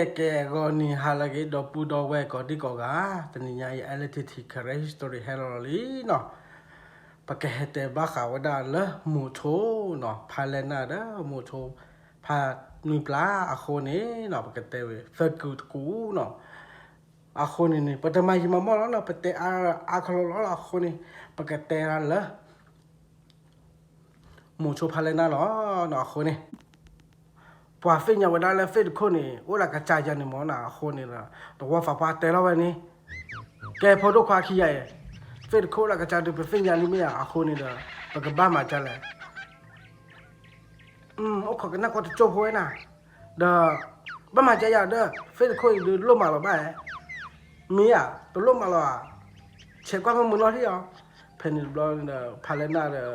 ကဲ ကဲ ဂီၤနံၤဟါလၢအဂ့ၤ ဒီပုၢ်ဒီဝဲၢ်ကိးဒံကိးဂၤ, တနံၤညါအံၤ L T T Karen History ဟဲလီၤလံနီၤ. ပကဟဲတဲဘၣ်ဃးဝဲဒၣ်လၢမိၤဆိနီၤ, ဖါလဲၢ်နၢ်ဒီးမိၤဆိ ဖါနွံပျၢ်အဃိန့ၣ်နီၤ, ပကတဲဝဲသၢကုာ်တကူာ်နီၤ. အဃိန့ၣ်န့ၣ် ပတမၤယံာ်မၤမီၢ်လီၤနီၤ, ပတဲအါအါကလီလီၤလီၤ. အဃိန့ၣ် ပကတဲဒၣ်လၢ မိၤဆိဖါလဲၢ်နၢ်လီၤနီၤ. အဃိန့ၣ် ပှၤသ့ၣ်ညါဝဲဒၣ်လၢသ့ၣ်တခိၣ်န့ၣ် အိၣ်ဒၣ်ကစၢ်ယၤန့ၣ်မ့ၢ်နီၤ. အဃိန့ၣ်ဒီး သဝီသးပှၢ်တဲလီၤဝဲန့ၣ်, ကဲ ဖိဒိၣ်ခွါခံဂၤအံၤ, သ့ၣ်တခိၣ်အိၣ်ဒၣ်ကစၢ်ဒုး ပသ့ၣ်ညါလံမ့ၢ်ဧါ. အဃိန့ၣ်ဒီး ပကဘၣ်မၤဒ်လဲၣ်. အိၣ်ခိးကနၣ်ကွၢ်တကၠိဖိဝဲနၤ, ဒီး ဘၣ်မၤဒ်ယၤဒီး သ့ၣ်တခိၣ်အံၤဒုးလိၣ်မးလီၤဘၣ်ဧါ. မ့ၢ်ဧါ, တလိၣ်မးလီၤဧါ. ဆဲးကွၢ်မုာ်မုာ်နီၢ်ထံၣ်အီၤ. ဖဲန့ၣ်တဘျီန့ၣ်ဒီး ဖါလဲၢ်နၢ်ဒီး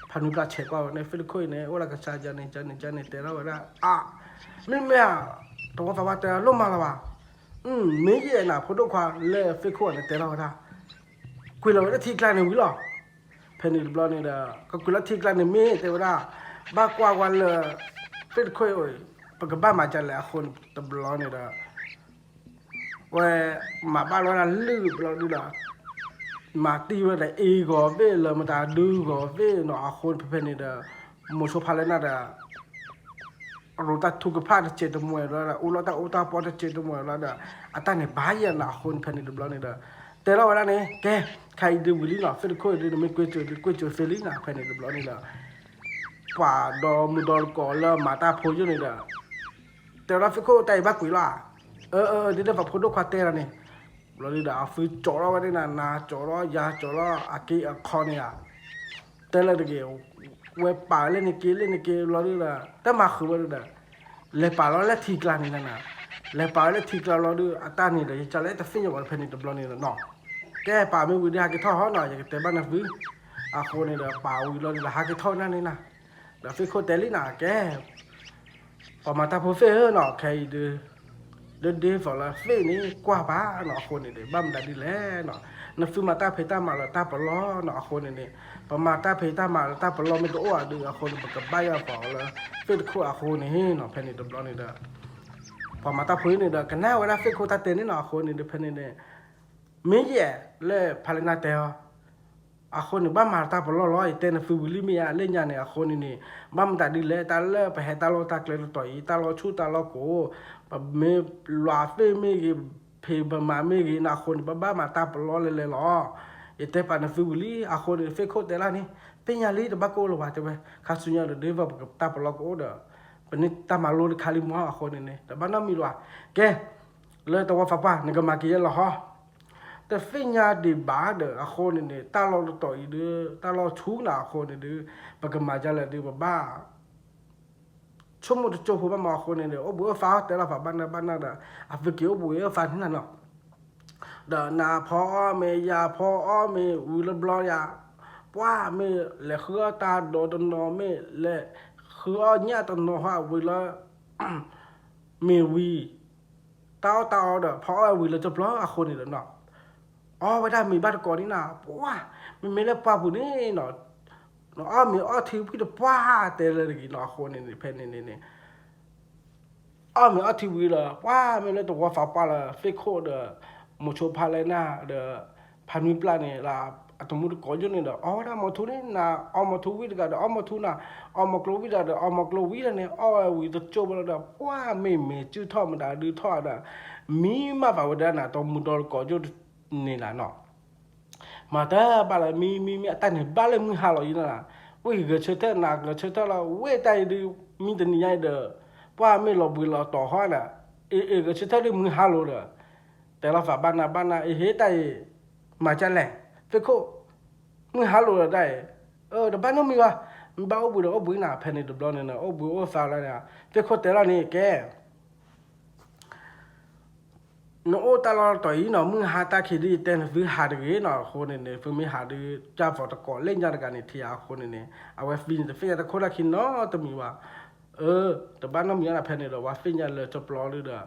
ဖါနွံပျၢ်ဆဲးကွၢ်ဝဲန့ၣ် သ့ၣ်တခိၣ်အံၤန့ၣ် အိၣ်ဒၣ်ကစၢ်ယၤန့ၣ် ကန့ၣ် ကန့ၣ် တဲထီၣ်ဝဲဒၣ်, အါ, မ့မ့ၢ်ဧါ, သဝီသးပှၢ်တဲလိၣ်မးလီၤဘၣ်. မ့ၢ်ယဲနၤ ဖိဒိၣ်ခွါလၢသ့ၣ်တခိၣ်အံၤန့ၣ် တဲထီၣ်ဝဲဒၣ်, ကွံာ်လီၤဝဲလၢထံကျါန့ၣ်ဝံၤလီၤ. ဖဲန့ၣ်တဘျီန့ၣ်ဒီး ကကွံာ်လီၤထံကျါန့ၣ်မ့ၢ် တဲဝဲဒၣ်, ဘၣ်ကွၢ်ဝဲလၢ သ့ၣ်တခိၣ်အံၤ ပကဘၣ်မၤဒ်လဲၣ်. အဃိန့ၣ်တဘျီန့ၣ်ဒီး ဝဲမၤဘၣ်လီၤဝဲဒၣ်လုၢ်ဘျီဒုဒီး မၤတံၢ်ဝဲဒၣ်အ့ၣ်ဂီၤဘ့ၣ် လၢမတၤဒုဂီၤဘ့ၣ်နီၤ. အဃိန့ၣ်ဖဲဖဲန့ၣ်ဒီး မိၤဆိဖါလဲၢ်နၢ်ဒီး ရိးတၢ်ထုကဖၣ်တစဲးတမှဲၤလီၤဒီး အိၣ်လီၤတၢ်အီၣ်တၢ်အီပီတစဲးတမှဲၤလီၤဒီး အတၢ်န့ၣ်ဘၣ်ယဲနၤ. အဃိန့ၣ်ဖဲန့ၣ်တဘျီန့ၣ်ဒီး တဲထီၣ်ဝဲဒၣ်န့ၣ် ကဲ, ခဲအံၤဒုးဝံၤလံနီၤ, သ့ၣ်တခိၣ်အံၤဒုး နမ့ၢ်ကွ့ကၠိၤဒုး ကွ့ကၠိၤသ့လံနီၤ. ဖဲန့ၣ်တဘျီန့ၣ်ဒီး ပှၤဒီမုၢ်ဒီတကိးလၢမၤတၢ်ဖိယိၣ်န့ၣ်ဒီး တဲဝဲဒၣ် သ့ၣ်တခိၣ် တၢ်အံၤဘၣ်ကွံာ်လီၤဧါ. အၢ အၢ ဒ်သိးပှၤဖိဒိၣ်ခွါတဲလီၤန့ၣ်. ဘျီဒုဒီး အသုကၠီထီၣ်ဝဲဒၣ်နၤ နၤကၠီထီၣ် ယၤကၠီထီၣ် အက့အခီန့ၣ်ဧါ. တဲလၢတဂ့ၤ, ဝဲပာ်လၢန့ၣ်က့ၤလၢန့ၣ်က့ၤ ဘျီဒုဒီး တၢ်မၤဃုာ်ဝဲဒုဒီး လဲၤပာ်လီၤလၢထံကျါန့ၣ်နၤ, လဲၤပာ်ဝဲလၢထံကျါဘျီဒု အတၢ်န့ၣ်ဒီး ယကလၢတသ့ၣ်ညါဘၣ်ဖဲန့ၣ်တဘျီန့ၣ်နီၤ. ကဲ ပာ်မ့ၢ်ဝံၤဒီး ဟးက့ၤထီၣ်ဟီနီၤ, ယကတဲဘၣ်နသု. အဃိန့ၣ်ဒီး ပာ်ဝံၤလီၤဒုဒီး ဟးက့ၤထီၣ်နၤန့ၣ်နၤ. ဒီးသ့ၣ်တခိၣ်တဲလံနၤ ကဲ ပှၤမၤတၢ်ဖိသ့ၣ်ဧၢနီၤ, ခဲအံၤဒုး ဒ်ဒ်သိးလၢသ့ၣ်န့ၣ်ကွၢ်ဘၣ်နီၤ. အဃိန့ၣ်ဒီး ဘၣ်မတၤဒ်လဲၣ်နီၤ, နသုမၤတၢ်ဖံးတၢ်မၤလၢတၢ်ပလီၢ်နီၤ. အဃိန့ၣ်န့ၣ် ပမၤတၢ်ဖံးတၢ်မၤလၢတၢ်ပလီၢ်မ့ၢ်တအိၣ်ဧါဒုး အဃိန့ၣ် ပကဘၣ်ယၢ်ပှၤအီၤလၢသ့ၣ်တခိၣ်အဃိန့ၣ်နီၤ. ဖဲန့ၣ်တဘျီန့ၣ်ဒီး ပှၤမၤတၢ်ဖိအံၤန့ၣ်ဒီး ကနၣ်ဝဲဒၣ်သ့ၣ်တခိၣ်တၢ်တဲန့ၣ်နီၤ. အဃိန့ၣ်ဒီး ဖဲန့ၣ်န့ၣ် မ့ၢ်ယဲၢ်လၢဖါလဲၢ်နၢ်တဲအီၤ အဃိန့ၣ် ဘၣ်မၤတၢ်ပလီၢ်လီၤ. ယတဲနသုဝံၤလံမ့ၢ်ဧါ, လၢညါန့ၣ် အဃိန့ၣ်န့ၣ် ဘၣ်မတၤဒ်လဲၣ်, တၢ်လၢပဟဲတၢ်လီၢ်တၢ်ကျဲတတီၤအံၤ တၢ်လီၢ်ဆူၣ်တၢ်လီၢ်ကိး, ပမ့ၢ်လွးသ့ၣ်မ့ၢ်ဂ့ၤ, ဖံးပမၤမ့ၢ်ဂ့ၤနီၤ, အဃိန့ၣ် ပဘၣ်မၤတၢ်ပလီၢ်လဲၤလဲၤလီၤ. ယတဲပာ်နသုဝံၤလံ. အဃိန့ၣ် သ့ၣ်တခိၣ်တဲလၢန့ၣ် သ့ၣ်ညါလံ တဘၣ်ကိၢ်လၢၤဘၣ် တဲဝဲ, ခါဆူညါဒီး ဒ်သိးပတၢ်ပလီၢ်ကအိၣ်ဒီး ပန့ၢ်တၢ်မၤလိတခါလံမး. အဃိန့ၣ်န့ၣ် တဘၣ်နီတမံၤလၢၤဘၣ်. ကဲ လၢသဝီသးပှၢ် နကမၤက့ၤယဲလီၤဟီ. တသ့ၣ်ညါဒံးဘၣ်ဒီး အဃိန့ၣ်န့ၣ် တၢ်လီၢ်တတီၤအံၤဒုး တၢ်လီၢ်ဆူၣ်နၤ အဃိန့ၣ်ဒုး ပကမၤဒ်လဲၣ်ဒုး ပဘၣ် ဆိကမိၣ်တကၠိဖိဘၣ်မး. အဃိန့ၣ်န့ၣ် အိၣ်ဘှံးအိၣ်သါ တဲလီၤသးဘၣ်နၢ်ဘၣ်နၢ်ဒီး အသုက့ၤအိၣ်ဘှံးအိၣ်သါန့ၣ်နၤနီၤ. ဒီးနၤဖီအီၣ်မ့ၤ ယၤဖီအီၣ်မ့ၤ ဝံၤလၢဘျီယၤ ပှၢ်မ့ၢ်လဲၤဃုအီၣ်တၢ်ဒိးတနီၤ မ့ၢ်လဲၤဃုအီၣ်ညၣ်တနီၤဟီ ဝံၤလၢ မ့ၢ်ဝံၤ တၢ်အီၣ်တၢ်အီဒီး ဖီအီၣ်ဝံၤလၢတဘျီ အဃိန့ၣ်ဒီးနီၤ အီၣ်ဝဲဒၣ်မ့ၤဘၣ်တကိးန့ၣ်နၤ ပှၢ် မ့မ့ၢ်လၢပှၢ်ပူၤန့ၣ်နီၤ နအီၣ်မ့ၤအီထံဝံၤတပှၢ် တဲလၢတဂ့ၤနီၤ. အဃိန့ၣ်န့ၣ် ဖဲန့ၣ်န့ၣ်န့ၣ် အီၣ်မ့ၤအီထံဝံၤလီၤ ပှၢ်မ့ၢ်လၢသဝီသးပှၢ်လၢ သ့ၣ်ခိၣ်ဒီး မိၤဆိဖါလဲၢ်နၢ်ဒီး ဖါနွံပျၢ်န့ၣ်လၢ အတမူတကိးယိၣ်န့ၣ်ဒီး အီၣ်ဝဲဒၣ်မီၤထူန့ၣ် နၤအီမီၤထူဝံၤတဂၤဒီး အီမီၤထူနၤ အီမီၤကျိဝံၤတဂၤဒီး အီမီၤကျိဝံၤဒီးန့ၣ် အီၣ်ဝဲဝံၤတကၠိဘျီဒီး ပှၢ်မ့ၢ်မ့ၢ်စုၣ်ထီၣ် မတၤဒုးထီၣ်ဒီး မံမးပာ်ဝဲဒၣ်နၤ တမူဒီတကိးယိၣ်န့ၣ်လီၤနီၤ. မၤတၢ်ဘၣ်လၢမံမံမံ အတၢ်န့ၣ်ဘၣ်လၢမုၢ်ဟါလီၤယံၤနၤ, ဝ့ၢ်ဂဲၤဆၢထၢၣ် နၤဂဲၤဆၢထၢၣ်လီၤ ဝ့ၢ်တၢ်အံၤဒုး မံတနံၤညါအံၤဒီး ပှၢ်မ့ၢ်လီၤဘှံးလီၤတီၤဟီဒီး အ့ၣ် အ့ၣ် ဂဲၤဆၢထၢၣ်ဒုးမုၢ်ဟါလီၤဒီး တဲလီၤသးဘၣ်နၤဘၣ်နၤ အ့ၣ် ဟ့ၣ်တၢ်အံၤ မၤဒ်လဲၣ် သ့ၣ်ခိၣ် မုၢ်ဟါလီၤဒီးတၢ်အံၤ အၢ တဘၣ်နီတမံၤဘၣ်, မ့ၢ်ဘၣ်အိၣ်ဘှံးဒီးအိၣ်ဘှံးနၤ ဖဲန့ၣ်တဘျီန့ၣ် အိၣ်ဘှံးအိၣ်သါလီၤန့ၣ် သ့ၣ်ခိၣ်တဲလီၤန့ၣ် ကဲ နအိၣ်တၢ်လီၢ်တတီၤအံၤနီၤ မုၢ်ဟါတၢ်ခံးဒုး ယတဲနသုဟးတဂ့ၤနီၤ အဃိန့ၣ်န့ၣ် သုမ့ၢ်ဟးဒုး ကၢ်သိးတကိးလၢညါတဂၤန့ၣ် ထံၣ်ဧါ အဃိန့ၣ်န့ၣ် အဝဲသံန့ၣ်တသ့ၣ်ညါတခိၣ်တၢ်ခံနီတမံၤဘၣ်, အၢ တဘၣ်နီတမံၤဘၣ်နၤ ဖဲန့ၣ်ဒီး ဝဲသ့ၣ်ညါလၢတပျီဒုးဒီး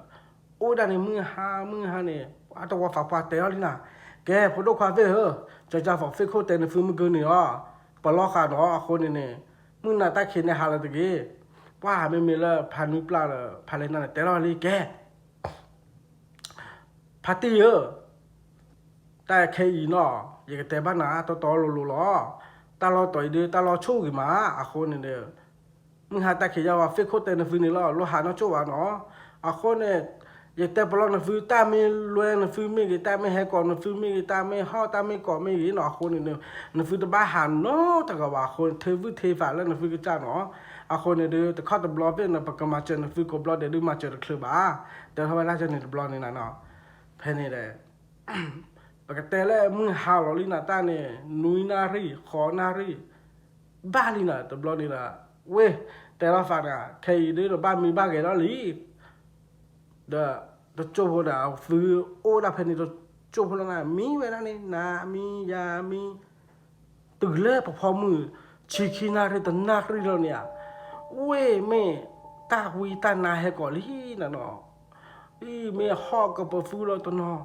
အိၣ်ဒၣ်န့ၣ်မုၢ်ဟါ မုၢ်ဟါန့ၣ် ပှၤသဝီသးပှၢ်တဲအီၤလံနၤ, ကဲ ဖိဒိၣ်ခွါသ့ၣ်ဧၢ, ကၠီကၠီဖီၣ် သ့ၣ်ခိၣ်တဲနသုမုၢ်ဂီၤန့ၣ်အီၤ ပလီၢ်ဃာ်နီၤ အဃိန့ၣ်န့ၣ် မုၢ်နၤတၢ်ခံးန့ၣ်ဟးလၢတဂ့ၤ, ပှၢ်မ့မ့ၢ်လၢဖါနွံပျၢ်လၢ ဖါလဲၢ်နၢ်န့ၣ် တဲလီၤလံ ကဲ ဖါတံၢ်ဧၢ, တၢ်ခဲအံၤနီၤ, ယကတဲဘၣ်နၤတီတီလိၤလိၤလီၤ. တၢ်လီၢ်တီၤအံၤဒုး တၢ်လီၢ်ဆိၣ်ဂ့ၤမး, အဃိန့ၣ်ဒီး မုၢ်ဟါတၢ်ခံးယါဝဲ ဖ့ၣ်ခိၣ်တဲနသုန့ၣ်လီၤ, လိၣ်ဟးနီၢ်ကၠိၣ်ဘၣ်နီၤ. အဃိန့ၣ် ယတဲပလီၢ်နသု တၢ်မ့ၢ်လွဲနသုမ့ၢ်ဂ့ၤ, တၢ်မ့ၢ်ဟဲကိးနသုမ့ၢ်ဂ့ၤ, တၢ်မ့ၢ်ဟီၣ်တၢ်မ့ၢ်ကိးမ့ၢ်ဂ့ၤနီၤ, အဃိန့ၣ် နသုတဘၣ်ဟးနီတဂၤဘၣ်, အဃိန့ၣ် ထ့ဝုၣ်ထ့ဖးလၢနသုကစၢ်နီၤ. အဃိန့ၣ်ဒုး တခီတဘျီဖဲန့ၣ် ပကမၤစၢၤနသုကိးဘျီဒဲးဒုး မၤစၢၤတချုးဘၣ်. တဲထီၣ်ဝဲဒၣ်န့ၣ်တဘျီန့ၣ်နီၤ. ဖဲန့ၣ်ဒီး ပကတဲလၢမုၢ်ဟါလီၤလံနၤတၢ်န့ၣ် နွံနၣ်ရံၣ် ဃိးနၣ်ရံၣ် ဘၣ်လံနၤ တဘျီန့ၣ်ဒီး ဝ့ၢ် တဲထီၣ်သးနၤ ခဲအံၤဒုး တဘၣ်မံဘၣ်ဂဲၤလီၤလံ. ဒီးတကၠိၢ်ဖိဒီး သုအိၣ်ဒၣ်ဖဲန့ၣ် တကၠိၢ်ဖိလီၤနၤ မံဝဲဒၣ်န့ၣ် နၤမံယၤမံ တုၤလၢပဖီမုၢ် ဆံခံနၣ်ရံၣ်တနၣ်ရံၣ်လီၤန့ၣ်ဧါ, ဝ့ၢ်မ့ၢ်တၢ်ဝံတၢ်နါဟဲကိးလံနၤနီၤ. အံၤမ့ၢ်ဟီၣ်ကပၢၤဖုလီၤတနီၤ,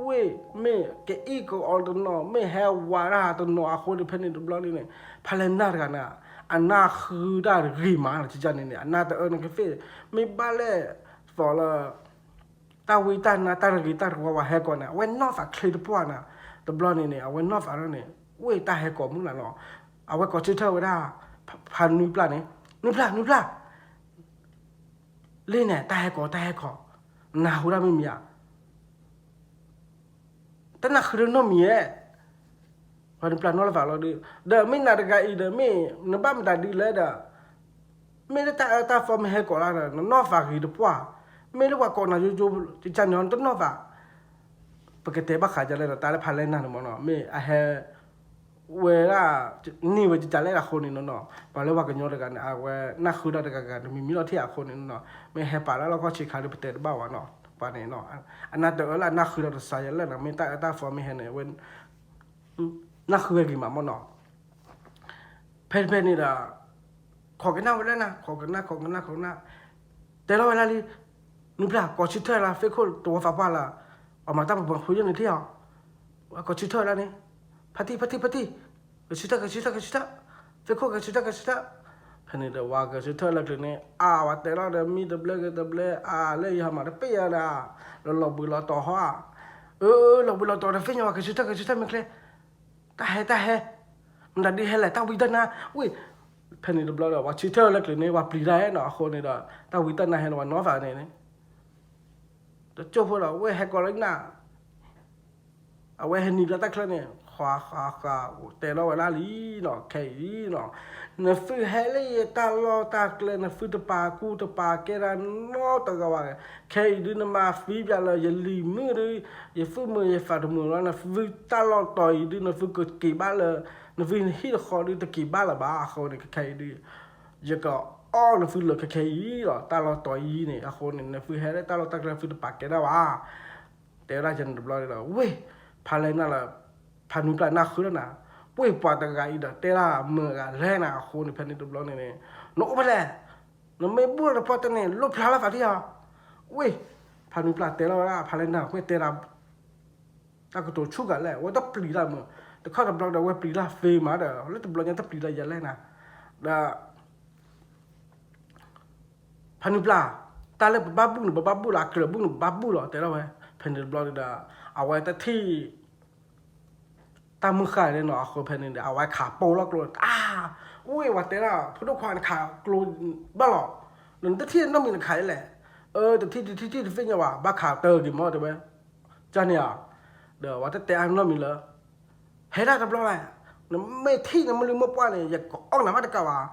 ဝ့ၢ်မ့ၢ်ကအံၣ်ကအီတနီၤ, မ့ၢ်ဟဲဝးတၢ်တနီၤ, အဃိန့ၣ်ဖဲန့ၣ်တဘျီန့ၣ်န့ၣ် ဖါလဲၣ်နၢ်တဂၤန့ၣ် အနၢ်ဃုတၢ်တဂ့ၤမးလီၤ ကကန့ၣ်န့ၣ် အနၢ်တအၢနကသ့ၣ် မ့ၢ်ဘၣ်လဲၣ်သိးလၢ တၢ်ဝံတၢ်နါတၢ်တဂ့ၤတၢ်တဝါဝဲဟဲကိးန့ၣ် အဝဲနီၢ်သးချ့တပှၢ်နၤ, တဘျီန့ၣ်န့ၣ် အဝဲနီၢ်သးလီၤန့ၣ် ဝ့ၢ်တၢ်ဟဲကိးမုၢ်နၤလီၤ. အဝဲကိးဆၢထၢၣ်ဝဲဒၣ် ဖါနွံပျၢ်န့ၣ် နွံပျၢ် နွံပျၢ် လ့ၣ်န့ၣ် တၢ်ဟဲကိး တၢ်ဟဲကိး, နဟူဒၣ်မ့ၢ်မံၤဧါ, တနၢ်ဃုတနီတမံၤဧါ, ပှၤနပျၢ်နီၢ်လၢသးလီၤဒီး, ဒီးမ့ၢ်နၤတဂၤအံၤဒီး မ့ၢ်နဘၣ်မတၤဒ်လဲၣ်ဒီး, မ့ၢ်လၢတၢ်အၢတၢ်သီမ့ၢ်ဟဲကိးလၢဒီး နနီၢ်သးဂ့ၤတပှၢ်, မ့ၢ်လၢပှၤကိးနၤယိယိ ကကန့ၣ်တနီၢ်သး, ပကတဲဘၣ်ဃးဒ်လဲၣ်ဒီး တၢ်လၢဖါလဲၣ်နၢ်န့ၣ်မ့ၢ်နီၤ မ့ၢ်အဟဲ ဝဲဒၣ် န့ၢ်ဝဲကကလဲၣ်အဃိန့ၣ်နီၤ, ပှၤလၢပှၤကညီတဂၤန့ၣ် အဝဲနၢ်ဃုဒၣ်တဂၤဂၤတမံၤမံၤလီၤထံၣ်အဃိန့ၣ်နီၤ, မ့ၢ်ဟဲပာ်လၢလီၢ်ခီၣ်ဆံးခါဒီး ပတဲတဘၣ်ဝဲနီၤ, ပှၤန့ၣ်နီၤ, အနၢ်တအၢလၢအနၢ်ဃုဒီးတစးယဲလၢနီၤ, မ့ၢ်တၢ်အၢတၢ်သီမ့ၢ်ဟဲန့ၣ် အဝဲ နၢ်ဃုဝဲဂ့ၤမးမ့ၢ်နီၤ. ဖဲဖဲန့ၣ်ဒီး ခိးကနၣ်ဝဲလၢနၤ ခိးကနၣ် ခိးကနၣ် ခိးကနၣ်, တဲလီၤဝဲဒၣ်လံ, နွံပျၢ် ကိးဆၢထၢၣ်လၢ ဖ့ၣ်ခိၣ်တဝီသးပှၢ်လၢ အမၤတၢ်ပပှၤဖိယိၣ်န့ၣ်ထံၣ်အီၤ, ကိးဆၢထၢၣ်ဝဲဒၣ်န့ၣ်, ဖါတံၢ် ဖါတံၢ် ဖါတံၢ်, ကဆၢထၢၣ် ကဆၢထၢၣ် ကဆၢထၢၣ်, ဖ့ၣ်ခိၣ် ကဆၢထၢၣ် ကဆၢထၢၣ်, ဖဲန့ၣ်ဒီး ဝၤကဆၢထၢၣ်လၢကျဲၤန့ၣ် အါ ဝဲတဲလီၤဒီး မံတဘျဲဂ့ၤတဘျဲ အါ လၢယဟးမၤတပ့ၢ်ယၤဒၣ်, လီၤဘှံးလီၤတီၤဟီဧါ, အၢ လီၤဘှံးလီၤတီၤဒီး သ့ၣ်ညါဝဲကဆၢထၢၣ် ကဆၢထၢၣ်မ့ၢ်ချ့ တၢ်ဟဲ တၢ်ဟဲ, မတၤဒ်ဟဲလဲၣ် တၢ်ဝံတၢ်နါ, ဝ့ၢ်, ဖဲန့ၣ်တဘျီဒီး ပှၤဆၢထၢၣ်လၢကျဲၤန့ၣ် ပှၤပျံၤတၢ်ဟဲနီၤ အဃိန့ၣ်ဒီး တၢ်ဝံတၢ်နါဟဲလၢပှၤနီၢ်သးန့ၣ်န့ၣ်, တကၠိၢ်ဖိဒီး ဝ့ၢ်ဟဲကိးလၢနၤ, အဝဲဟဲနံၤဘျီတၢ်ချၢန့ၣ် ဃးဃးဃး တဲလီၤဝဲဒၣ်လံနီၤ ခဲအံၤနီၤ, နသုဟဲလၢယတၢ်လီၢ်တၢ်ကျဲ နသုတပာ်ကူတပာ်ကဲတၢ်နီတဂၤဘၣ်, ခဲအံၤဒုး နမၤသံပၠးလၢယလံၤမုၣ်ဒုး, ယသူၣ်မုာ်ယသးတမုာ်လီၤ, နသုတၢ်လီၢ်တီၤအံၤဒုး နသုကက့ၤဘၣ်လၢ နသုနဟံၣ်တဃီဒုး တက့ၤဘၣ်လၢၤဘၣ်, အဃိန့ၣ် ခဲခဲအံၤဒုး ယကအီၣ်နသုလၢခဲခဲအံၤလီၤ, တၢ်လီၢ်တီၤအံၤန့ၣ် အဃိန့ၣ် နသုဟဲလၢတၢ်လီၢ်တၢ်ကျဲ နသုတပာ်ကဲတၢ်ဘၣ်, တဲဝဲဒၣ်ယန့ၣ်တဘျီဒီး ဝ့ၢ်, ဖါလဲၣ်နၢ်လၢ ဖါနွံပျၢ်နၢ်ဃုလီၤနၤ, ဝ့ၢ်ပှၤတဂၤအံၤဒီး တဲဒၣ်မုာ်ဂၤလဲၣ်နၤ အဃိန့ၣ် ဖဲန့ၣ်တဘျီန့ၣ်န့ၣ် နအိၣ်ဖဲလဲၣ်, နမ့ၢ်ဘူၣ်လီၤတပှၢ်တန့ၣ် လိၣ်ဖျါလီၤသးဒံးဧါ, ဝ့ၢ်, ဖါနွံပျၢ်တဲလီၤဝဲဒၣ် ဖါလဲၣ်နၢ် ဝ့ၢ်တဲဒၣ် တၢ်ကတိၤဆူၣ်ဂၤလဲၣ် အဝဲတပျံၤတၢ်မုာ်, တခီတဘျီဒီး အဝဲပျံၤတၢ်သ့မးဒီး လၢတဘျီညါတပျံၤတၢ်ယၤလဲၣ်နၤ, ဒီး ဖါနွံပျၢ်, တၢ်လၢပဘၣ်ဘူၣ်န့ၣ် ပဘၣ်ဘူၣ်လီၤ, အကြၢးဘူၣ်န့ၣ် ပဘၣ်ဘူၣ်လီၤ တဲလီၤဝဲ, ဖဲန့ၣ်တဘျီဒီး အဝဲတထံၣ် တၢ်မုၢ်ဃၢ်န့ၣ်နီၤ အဃိဖဲန့ၣ်ဒီး အဝဲခးပိလီၤကျိ အါ, ဝ့ၢ်ဝဲတဲဒၣ် ဖိဒိၣ်ခွါနခးကျိဘၣ်လီၤ, ဒီးနတထံၣ်နီတမံၤနခးလဲၣ်, အၢ တထံၣ်တထံၣ်တထံၣ်တသ့ၣ်ညါဘၣ် ဘၣ်ခးတၢ်ဂ့ၤမးတဲဝဲ, ကန့ၣ်ဧါ, ဒီးဝဲတတဲအါနီတမံၤလၢ ဟဲဒၣ်တဘျီလဲၣ်, နမ့ၢ်ထံၣ်နမ့ၢ်လုၢ်မ့ၢ်ပှၢ်န့ၣ် ယကအီၣ်နၤမးတကးဘၣ်,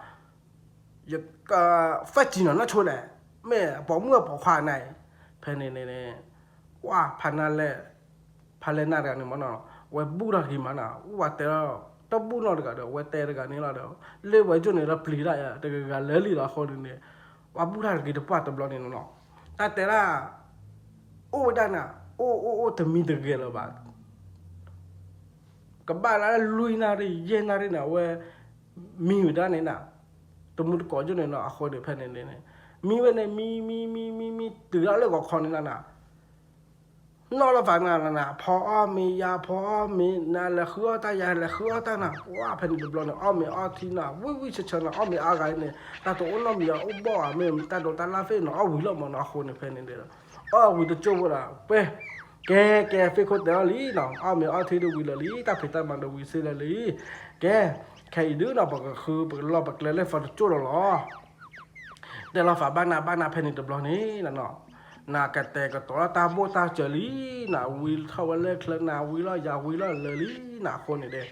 ယက သၢကံၤနီၤနီၢ်ဆိလဲၣ်, မ့ၢ်အပိာ်မုၣ်အပိာ်ခွါန့ၣ်, ဖဲန့ၣ်န့ၣ်န့ၣ်, ကွၢ်ဖါနၢ်လဲၣ်, ဖါလဲၣ်နၢ်တဂၤန့ၣ်မ့ၢ်နီၤ, ဝဲဘူၣ်ထီၣ်ဂ့ၤမးနီၤ ဝဲတဲလီၤ, တဘူၣ်နီတဂၤဒီး ဝဲတဲတဂၤန့ၣ်လီၤဒီး လၢဝဲကၠိန့ၣ်ဒီးပျံၤတၢ်တဂၤဂၤလၢာ်လံလီၤအဃိန့ၣ်န့ၣ်, ဝဲဘူၣ်ထီၣ်ဂ့ၤတပှၢ်တဘျီန့ၣ်နီၤ, တၢ်တဲဒၣ် အိၣ်ဝဲဒၣ်နၤ, အိၣ်အိၣ်အိၣ်တမံတဂဲၤလၢၤဘၣ် ကဘၣ်လၢလွံၢ်နၣ်ရံၣ် ယဲၢ်နၣ်ရံၣ်န့ၣ် အဝဲ မံဝဲဒၣ်န့ၣ်နၤ, တမူတကိးကၠိန့ၣ်နီၤ အဃိန့ၣ်ဖဲန့ၣ်န့ၣ်, မံဝဲန့ၣ် မံ မံ မံ မံ မံ တုၤဒၣ်လၢဂီၤခီန့ၣ်နၤ, နီၢ်လီၤသးနၤနၤ ဖီအီၣ်မ့ၤ ယၤဖီအီၣ်မ့ၤ နၤလဲၤဃုအီၣ်တၢ် ယၤလဲၤဃုအီၣ်တၢ်နၤ, ပှၤဖဲန့ၣ်တဘျီန့ၣ် အီၣ်မ့ၤအီထံနၤ ဝံၣ်ဝံၣ်ဆၢဆၢနၤ အီၣ်မ့ၤအါဂၤန့ၣ် တၢ်တအိၣ်နီတမံၤ အိၣ်ဘီၣ်ဧါ မ့ၢ်တၢ်ဒိးတၢ်လၢ်သ့ၣ်နီၤ အီၣ်ဝံၤလီၤမးနီၤ အဃိန့ၣ်ဖဲန့ၣ်ဒီး အီၣ်ဝံၤတကၠိဖိဒီး ပှဲၤ ကဲ ကဲ ဖ့ၣ်ခိၣ်တဲအီၤလံနီၤ, အီၣ်မ့ၤအီထံဒုးဝံၤလၢာ်လံ, တၢ်ဖံးတၢ်မၤဒုးဝံၤစ့လၢာ်လံ. ကဲ ခဲအံၤဒုးနီၤ ပကဃု ပကလီၢ်ပကျဲလၢ fire တကၠိၢ်လီၤလီၤ. တဲလီၤ fire ဘၣ်နၤ ဘၣ်နၤ ဖဲန့ၣ်တဘျီန့ၣ်နီၤ, နကတဲာ်ကတီၤလီၤတၢ်ဘိၣ်တၢ်စၢၤလံနီၤ, ဝံထီၣ်ဝဲလၢချၢနၤ ဝံလီၤယၤ ဝံလီၤလၢာ်လံနီၤ, အဃိန့ၣ်ဒီး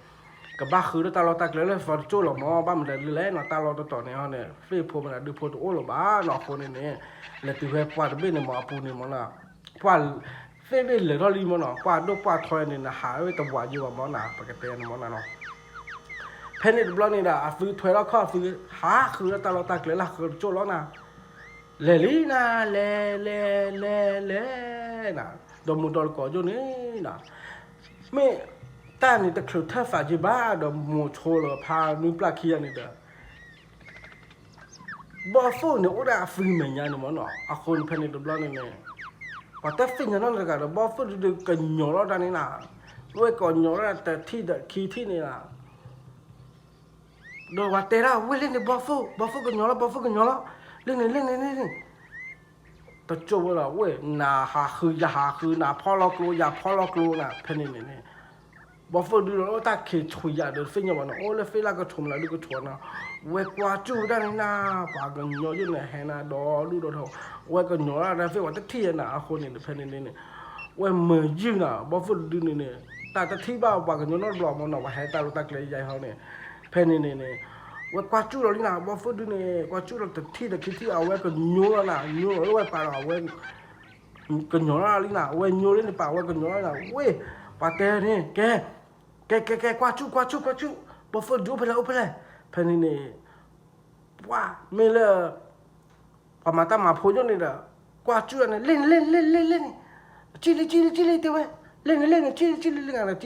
ကဘၣ်ဃုဒီးတၢ်လီၢ်တၢ်ကျဲလၢ fire တကၠိၢ်လီၤမၢ်, ဘၣ်မနုၤလဲၣ်နီၤ, တၢ်လီၢ်တတီၤန့ၣ်ဟီန့ၣ် ဖ့ၣ်ဖိမနုၤဒုးဖိတအိၣ်လၢၤဘၣ်နီၤ, အဃိန့ၣ်န့ၣ် လဲၤတုၤဖဲပှၢ်တဘ့ၣ်န့ၣ်မၢ် အပူၤန့ၣ်မၢ်နီၤ, ပှၢ် ဖ့ၣ်ဘ့ၣ်လဲၤထီၣ်လံမၢ်နီၤ, ပှၢ်ဒိၣ်ပှၢ်ထီန့ၣ် နဟးဝဲတဝးယိဘၣ်မၢ်နီၤ, ပကတဲန့ၣ်မၢ်နီၤ. ဖဲန့ၣ်တဘျီန့ၣ်ဒီး အသုထွဲထီၣ်ခီၣ် အသုဟးဃုလၢတၢ်လီၢ်တၢ်ကျဲလၢ fire တကၠိၢ်လီၤနီၤ, လဲၤလံနီၤ, လဲၤ လဲၤ လဲၤ လဲၤနီၤ, ဒီးမိၢ်ဒီးတကိးယိၣ်န့ၣ်နီၤ, မ့ၢ်တၢ်န့ၣ်တချုးထၢၣ်သးယ့ဘၣ် ဒီးမိၢ်ဆိလၢဖါနွံပျၢ်ခံဂၤန့ၣ်ဒီး ဘီၣ်သိၣ်န့ၣ်အိၣ်ဒၣ်အသုမဲာ်ညါန့ၣ်မၢ်နီၤ, အဃိန့ၣ်ဖဲန့ၣ်တဘျီန့ၣ်န့ၣ် ပှၤတသ့ၣ်ညါနီတဂၤဒီး ဘီၣ်သိၣ်ဒုဒုးကညီၤလီၤဒၣ်န့ၣ်နီၤ, ဝဲကညီၤလီၤတထံၣ်ဒီးခံထံၣ်န့ၣ်နီၤ, ဒီးပှၤတဲဒၣ်ဝဲလၢန့ၣ် ဘီၣ်သိၣ် ဘီၣ်သိၣ်ကညီၤလီၤ ဘီၣ်သိၣ်ကညီၤလီၤ, လၢန့ၣ် လၢန့ၣ် လၢန့ၣ် တကၠိၢ်ဝဲလီၤ, ဝဲနၤဟးဃုယၤဟးဃု နၤဖီၣ်လီၤကျိယၤဖီၣ်လီၤကျိနီၤ, ဖဲန့ၣ်န့ၣ်န့ၣ် ဘီၣ်သိၣ်ဒုလီၤတၢ်ခံးဆိယၤဒီးသ့ၣ်ညါဘၣ်နီၤ, အိၣ်လၢဖ့လၢ်ကဆိးမနုၤဒုကဆိးနီၤ, ဝဲကွၢ်ကၠူၣ်ဝဲဒၣ်န့ၣ်နီၤ, ပှၤကညီယိၣ်န့ၣ်ဟဲနၤဒီဒူၣ်ဒီထီ, ဝဲကညီၤလီၤတၢ်သ့ၣ်ပှၤတထံၣ်ယၤနီၤ, အဃိန့ၣ် ဖဲန့ၣ်န့ၣ်န့ၣ် ဝဲမၤယုၢ်နီၤ, ဘီၣ်သိၣ်တဒုန့ၣ်န့ၣ် တၢ်တထံၣ်ဘၣ်ပှၤကညီနီတဘျီမၢ်နီၤ, ပှၤဟဲတၢ်လီၢ်တၢ်ကျဲယါဟီန့ၣ်, ဖဲန့ၣ်န့ၣ်န့ၣ် ဝဲကွၢ်ကၠူၣ်လီၤလံနီၤ, ဘီၣ်သိၣ်ဒုန့ၣ် ကွၢ်ကၠူၣ်လီၤတထံၣ်ဒီးခံထံၣ် အဝဲကညိလီၤနီၤ, ညိလီၤလၢဝဲပာ်ဒီး အဝဲ ကညီၤလီၤလံနီၤ, ဝဲညိလၢန့ၣ်ပာ်ဝဲကညီၤလီၤနီၤ, ဝ့ၢ် ပှၤတဲန့ၣ် ကဲ ကဲ ကဲ ကဲ ကွၢ်ကၠူၣ် ကွၢ်ကၠူၣ် ကွၢ်ကၠူၣ်, ဘီၣ်သိၣ်ဒုအိၣ်ဖဲလဲၣ် အိၣ်ဖဲလဲၣ်, ဖဲန့ၣ်န့ၣ် ပှၤမ့ၢ်လၢ ပှၤမၤတၢ်မၤဖိယိၣ်န့ၣ်ဒီး ကွၢ်ကၠူၣ်န့ၣ် လ့ၣ်န့ၣ် လ့ၣ်န့ၣ် လ့ၣ်န့ၣ် လ့ၣ်န့ၣ်, ကၠံၣ်လံ ကၠံၣ်လံ ကၠံၣ်လံ တဲဝဲ, လ့ၣ်န့ၣ် လ့ၣ်န့ၣ် ကၠံၣ်လံ ကၠံၣ်လံ လ့ၣ်န့ၣ် ကၠံၣ်လံ လ့ၣ်န့ၣ် ကၠံၣ်လံ လ့ၣ်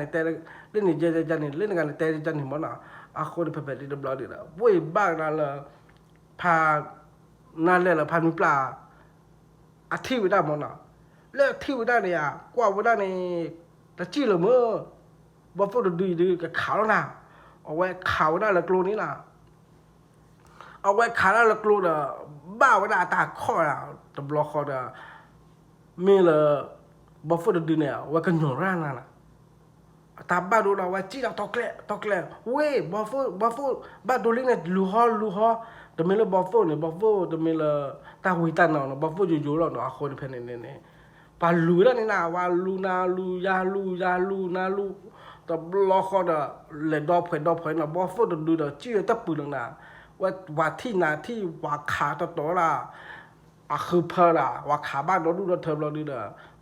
န့ၣ် လ့ၣ်န့ၣ် ယဲယဲယဲန့ၣ် လ့ၣ်န့ၣ် ကၠံၣ်လံ ယဲန့ၣ်မၢ်နီၤ, အဃိန့ၣ် ဖဲဖဲဒ်တဘျီဒ်ဒီး ဝ့ၢ်ဘၣ်ကဒါလၢ ဖါ နၢ်လဲၢ်လၢဖါနွံပျၢ် အထံၣ်ဝဲဒၣ်မၢ်နီၤ, လၢအထံၣ်ဝဲဒၣ်န့ၣ် ကွၢ်ဝဲဒၣ်န့ၣ် တစံၣ်လၢၤမၢ်, ဘီၣ်သိၣ်တဒုအံၤဒုးကခးလီၤနၤ, အဝဲခးဝဲဒၣ်လၢကျိန့ၣ်လီၤ, အဝဲခးဒၣ်လၢကျိဒီး ဘၣ်ဝဲဒၣ်အတၢ်ခီၣ်ဒၣ် တဘျီဃီဒီး မ့ၢ်လၢ ဘီၣ်သိၣ်တဒုန့ၣ် အဝဲကညီၤရၣ်နၤလီၤ, အတၢ်ဘၣ်ဒိဒီး အဝဲစံၣ်လီၤတီကျဲ တီကျဲ, ဝ့ၢ် ဘီၣ်သိၣ် ဘီၣ်သိၣ် ဘၣ်ဒိလံန့ၣ် လူၤဟီ လူၤဟီ, တမ့ၢ်လၢဘီၣ်သိၣ်န့ၣ် ဘီၣ်သိၣ်တမ့ၢ်လၢ တၢ်ဝံတၢ်နါနီၤ, ဘီၣ်သိၣ်ယိယိလီၤနီၤ, အဃိန့ၣ်ဖဲန့ၣ်န့ၣ်န့ၣ် ပှၤလူၤဝဲဒၣ်န့ၣ်နၤ, ဝဲလူၤနၤလူၤယၤလူၤယၤလူၤနၤလူၤ, တဘျီဃီဒီး လဲၤဒီဖှဲးဒီဖှဲးနီၤ, ဘီၣ်သိၣ်တဒုဒီး စံၣ်ဝဲတပူၤလီၤနၤ, ဝဲပှၤထံၣ်နၤထံၣ် ပှၤခးတတီၤဒၣ် အဃုဖၢဒၣ် ပှၤခးဘၣ်ဒီဒူၣ်ဒီထၢဘျီဒုဒီး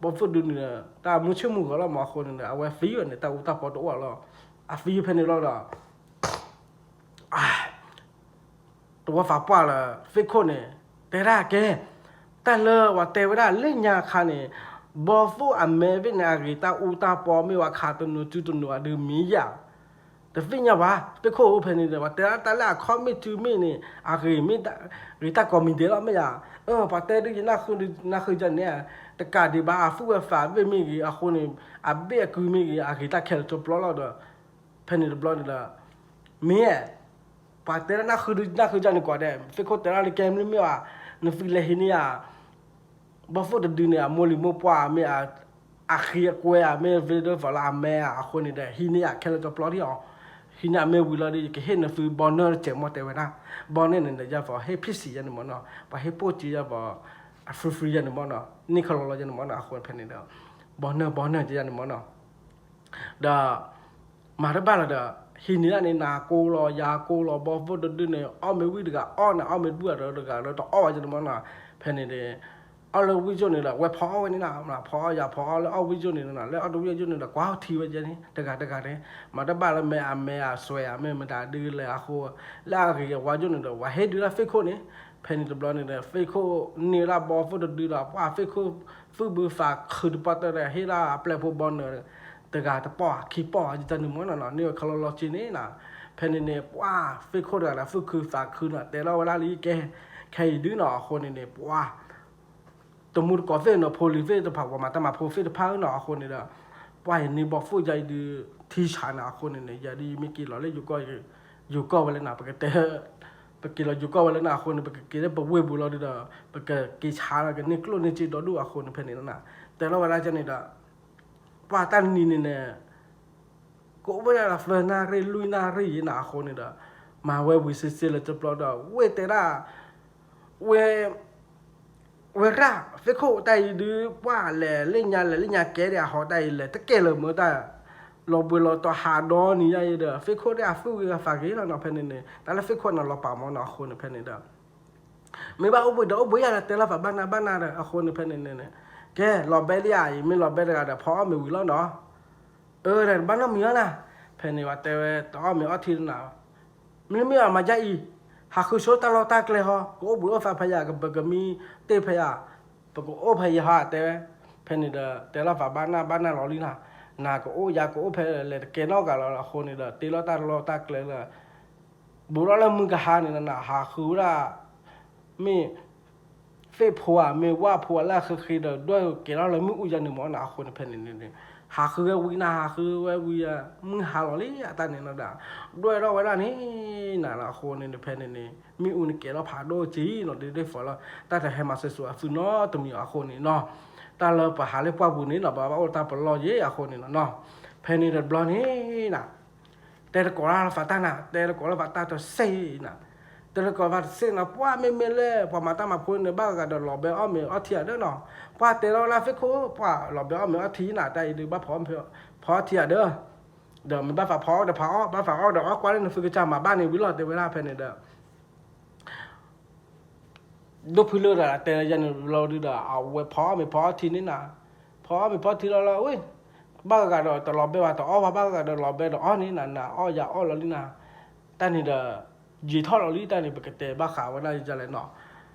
ဘီၣ်သိၣ်ဒုန့ၣ် တၢ်မုာ်ဆ့ၣ်မုာ်ဂီၤလီၤမၢ်, အဃိန့ၣ် အဝဲသံဝဲန့ၣ် တၢ်အူတၢ်ပီတအိၣ်လီၤ, အသံဖဲန့ၣ်လီၤဒီး တဝီသးပှၢ်လၢ သ့ၣ်ခိၣ်န့ၣ် တဲဒၣ်ကဲ, တၢ်လၢပှၤတဲဝဲဒၣ်လၢညါခါန့ၣ် ဘီၣ်သိၣ်အမဲဘ့ၣ်န့ၣ် အဂ့ၤတၢ်အူတၢ်ပီမ့ၢ်ဝဲခးတနုာ်စုတနုာ်အဒုးမံယၤ, တသ့ၣ်ညါဘၣ်, သ့ၣ်ခိၣ်အိၣ်ဖဲန့ၣ်ဒီး ပှၤတဲဒၣ်တၢ်လၢအခီၣ်မ့ၢ်ထုမ့ၢ်န့ၣ် အဂ့ၤမ့ၢ် ဂ့ၤတၢ်ကိးမံၤဒဲးလီၤမ့ၢ်ယၤ, ပှၤတဲဒုးယနၢ်ဃုဒုးနၢ်ဃုယၤန့ၣ် တကးဒံးဘၣ် အသူၣ်ဝဲသးဘ့ၣ်မ့ၢ်ဂ့ၤ အဃိန့ၣ် အဘ့ၣ်အကုမ့ၢ်ဂ့ၤ အဂ့ၤတၢ်ခဲလၢာ်တဘျီလီၤဒီး ဖဲန့ၣ်တဘျီန့ၣ်ဒီး မ့ၢ် ပှၤတဲဒၣ်နၢ်ဃုဒုးနၢ်ဃုယၤန့ၣ်ကိးဂၤဒဲး, သ့ၣ်ခိၣ်တဲဒၣ်လၢကဲမ့ၢ်မ့ၢ်ဘၣ်, နသုလဲၤဟံးန့ၢ်ယၤ ဘီၣ်သိၣ်တဒုန့ၣ် အမိၢ်လံၤမိၢ်ပှၢ်မ့ၢ် အဃံအကွဲဧါ မ့ၢ် ဝ့ၢ်ဒိၣ်သီလၢအမဲဧါ အဃိန့ၣ်ဒီး ဟံးန့ၢ်ယၤခဲလၢာ်တဘျီဒံးအီၤ, ဟံးန့ၢ်အမ့ၢ်ဝံၤလီၤဒီး ယကဟ့ၣ်နသုဘီနၢ်တစဲးမီၢ်တဲဝဲဒၣ်, ဘီနၢ်န့ၣ်ဒီးယၤပှၤဟ့ၣ်ဖံးစံးယၤန့ၣ်မၢ်နီၤ, ပှၤဟ့ၣ်ပိၢ်စံးယၤပှၤ အ free free ယၤန့ၣ်မၢ်နီၤ, န့ၢ်ခီလီၤလီၤယၤန့ၣ်မၢ်နီၤ, အဃိဖဲန့ၣ်ဒီး ဘီနၢ်ဘီနၢ်ယၤန့ၣ်မၢ်နီၤ ဒီး မၤတဘၣ်လၢၤဒီး ဟံးန့ၢ်ဒၣ်န့ၣ် နၤကိးလီၤ ယၤကိးလီၤ ဘီၣ်သိၣ်တဒုန့ၣ် အီၣ်မ့ၢ်ဝံၣ်တဂၤအီၣ်န့ၣ် အီၣ်မ့ၢ်တဘူၣ်ဒီးတဂၤဒီးတအီၣ်ဝဲန့ၣ်မၢ်နီၤ, ဖဲန့ၣ်ဒီး အီၣ်လၢဝံၣ်ယိၣ်န့ၣ်ဒီး ဝဲဖီအီၣ်ဝဲန့ၣ်နီၤ, ဖီအီၣ်ယၤဖီအီၣ်လၢအီၣ်ဝံၣ်ယိၣ်န့ၣ်နီၤ, လၢအီၣ်တဝံၣ်ယိၣ်န့ၣ်ဒီး ကွၢ်ထံဝဲယဲန့ၣ် တဂၤတဂၤန့ၣ်, မၤတဘၣ်လၢမဲာ်အမဲာ်အစွဲးအမဲာ်မတၤဒုလဲၣ်အဃိ, လၢအဂ့ၤအဝါယိၣ်န့ၣ်ဒီး ပှၤဟ့ၣ်ဒုးလၢသ့ၣ်ခိၣ်န့ၣ်, ဖဲန့ၣ်တဘျီန့ၣ်ဒီး သ့ၣ်ခိၣ်န့ၢ်ဒၣ်ဘီၣ်သိၣ်တဒုဒီး ပှၤသ့ၣ်ခိၣ်သူၣ်ဘုသးခုတပီၢ်တၢၢ်ဒီး ဟ့ၣ်ဒၣ်အပျဲၢ်ဖိဘီနၢ် တဂၤတပီၢ်ခံပီၢ်ယတၢ်န့ၣ်မၢ်နီၤ, န့ၢ်ဝဲခီလီၤလီၤက့န့ၣ်နီၤ, ဖဲန့ၣ်န့ၣ် ပှၤသ့ၣ်ခိၣ်တဂၤဒီး သူၣ်ခုသးခုနီၤ တဲလီၤဝဲဒၣ်လံ ကဲ ခဲအံၤဒုနီၤ အဃိန့ၣ်န့ၣ် ပှၤ တမူတကိးသ့ၣ်နီၤ ဖိလံၤသ့ၣ်တဖၣ် ပှၤမၤတၢ်မၤဖိသ့ၣ်တဖၣ်နီၤ အဃိန့ၣ်ဒီး ပှၤယန့ၢ်ဘီၣ်သိၣ်ယၤအံၤဒုး ထံဆးနီၤ အဃိန့ၣ်န့ၣ် ယၤဒုးယမ့ၢ်က့ၤလီၤလၢယိၤကီၢ် ယိၤကီၢ်ဝဲလဲၣ်နီၤ ပကတဲ ပ ပက့ၤလီၤယိၤကီၢ်ဝဲလၢနၤအဃိန့ၣ် ပကက့ၤလၢပဝ့ၢ်ပူၤလီၤဒုဒီး ပကက့ၤဆါလီၤကန့ၢ်ကျိၣ်န့ၢ်စ့ဒီဒူၣ်အဃိန့ၣ် ဖဲန့ၣ်လီၤနၤ. တဲလီၤဝဲဒၣ်ကန့ၣ်ဒီး ပှၢ်တၢ်နံၤန့ၣ်န့ၣ် ကအိၣ်ဝဲဒၣ်လၢသၢနၣ်ရံၣ်လွံၢ်နၣ်ရံၣ်ယဲနၤအဃိန့ၣ်ဒီး မၤဝဲဝံၤစ့စ့လၢတပျီဒီး ဝ့ၢ်တဲဒၣ် ဝဲ ဝဲရၣ် သ့ၣ်ခိၣ်တၢ်အံၤဒုး ပှၢ်လဲၤလၢညါလဲၤလၢညါကဲဒံးအဟီတၢ်အံၤလဲၤတကဲလၢၤမ့ၢ်တၢ် လီၤဘှံးလီၤတီၤဟးဒီနံၤညါအံၤဒီး သ့ၣ်ခိၣ်တၢ်အသူၣ်ဂ့ၤအသးဂ့ၤလီၤနီၤ ဖဲန့ၣ်န့ၣ် တၢ်လၢသ့ၣ်ခိၣ်န့ၣ်လီၤပာ်မ့ၢ်နီၤအဃိန့ၣ် ဖဲန့ၣ်ဒီး မ့ၢ်ဘၣ်အိၣ်ဘှံးဒီးအိၣ်ဘှံးယၤဒီး တဲလီၤသးဘၣ်နၢ်ဘၣ်နၢ်ဒီး အဃိန့ၣ် ဖဲန့ၣ်န့ၣ် ကဲ လီၤဘဲလံဧါအံၤ မ့ၢ်လီၤဘဲတဂၤဒီး ဖီအီၣ်မ့ၤဝံၤလီၤနီၤ အၢ တဘၣ်နီတမံၤလီၤနၤ, ဖဲန့ၣ်ဝဲတဲဝဲ တအီၣ်မ့ၤအီထံနၤ, မ့မ့ၢ်အမၤဒ်အံၤ, ဟးဃုဆိတၢ်လီၢ်တၢ်ကျဲဟီ, ကအိၣ်ဘှံးအိၣ်သးဖဲယၤ ကဘၣ်ကမံတ့ၢ်ဖဲယၤ, ပကအိၣ်ဖဲယဟီ တဲဝဲ, ဖဲန့ၣ်ဒီး တဲလီၤသးဘၣ်နၢ်ဘၣ်နၢ်လီၤလံနၤ, နၤကအိၣ်ယၤကအိၣ်ဖဲလဲၣ်တကဲနီတဂၤလီၤ အဃိန့ၣ်ဒီး တ့လီၤတၢ်လီၢ်တၢ်ကျဲလၢ ဘူးထီၣ်လၢမုၢ်ကဟါန့ၣ်နၤ ဟးဃုဝဲဒၣ် မ့ၢ် သ့ၣ်ဖိဧါ မ့ၢ်ဝၣ်ဖိဧါလၢအဃ့ဃ့ဒီး ဒွဲၣ်ကဲထီၣ်လၢမ့ၣ်အူယၤန့ၣ်မ့ၢ်နၤ အဃိန့ၣ်ဖဲန့ၣ်န့ၣ် ဟးဃုဝဲဝံၤနၤ ဟးဃုဝဲဝံၤ မုၢ်ဟါလီၤလံ အတၢ်န့ၣ်နီၤဒီး ဒွဲၣ်ထီၣ်ဝဲဒၣ်န့ၣ်နၤ အဃိန့ၣ်ဖဲန့ၣ်န့ၣ် မ့ၣ်အူန့ၣ်ကဲထီၣ်ဖးဒိၣ်က့နီၤ ဒ်ဒ်သိးလၢ တၢ်တဟဲမၤစၢၤစူၤအသုနီတမံၤအဃိန့ၣ်နီၤ တၢ်လၢပဟးလၢပှၢ်ပူၤန့ၣ်နီၤ ပဘၣ်အိၣ်တၢ်ပလီၢ်ယဲအဃိန့ၣ်နီၤ ဖဲန့ၣ်တဘျီန့ၣ်နၤ တဲတကိးလၢသးတၢ်နၤ တဲတကိးလၢသးတၢ်တစဲးနၤ တဲတကိးသးတစဲးနၤ ပှၢ်မ့မ့ၢ်လၢ ပှၤမၤတၢ်မၤဖိန့ၣ် ဘၣ်ဂၤဒီးလီၤဘဲအီၣ်မ့ၤအီထံဧါဒၢနီၤ ပှၢ်တဲလီၤဝဲဒၣ်သ့ၣ်ခိၣ် ပှၢ်လီၤဘဲအီၣ်မ့ၤအီထံနၤ တၢ်အံၤဒုးဘၣ်ဖီအီၣ်မ့ၤဖီအီထံဧါဒၢ ဒီးမ့ၢ်ဘၣ်သးဖီအီၣ်ဒီးဖးအီၣ် ဘၣ်သးအီၣ်ဒီးအီၣ်ကွၢ်လၢနသုကစၢ်မၤဘၣ်န့ၣ်ဝံၤလီၤ တဲဝဲဒၣ်ဖဲန့ၣ်ဒီး ဒိၣ်ဖုလၢဒီးတဲလၢယၤန့ၣ်ဘျီဒုဒီး အဝဲဖီအီၣ်မ့ၤဖီအီထံန့ၣ်နၤ ဖီအီၣ်မ့ၤဖီထံလီၤလီၤ ဝ့ၢ် ဘၣ်ဂၤဒီးတလီၤဘဲဘၣ်တအီၣ်ဘၣ် ဘၣ်ဂၤဒီးလီၤဘဲဒီးအီၣ်န့ၣ်နၤ နၤအီၣ်ယၤအီၣ်လီၤလံနၤ တၢ်န့ၣ်ဒီး ယံာ်ထီၣ်လီၤလံ တၢ်န့ၣ် ပကတဲဘၣ်ဃးဝဲဒၣ်ယလဲၣ်နီၤ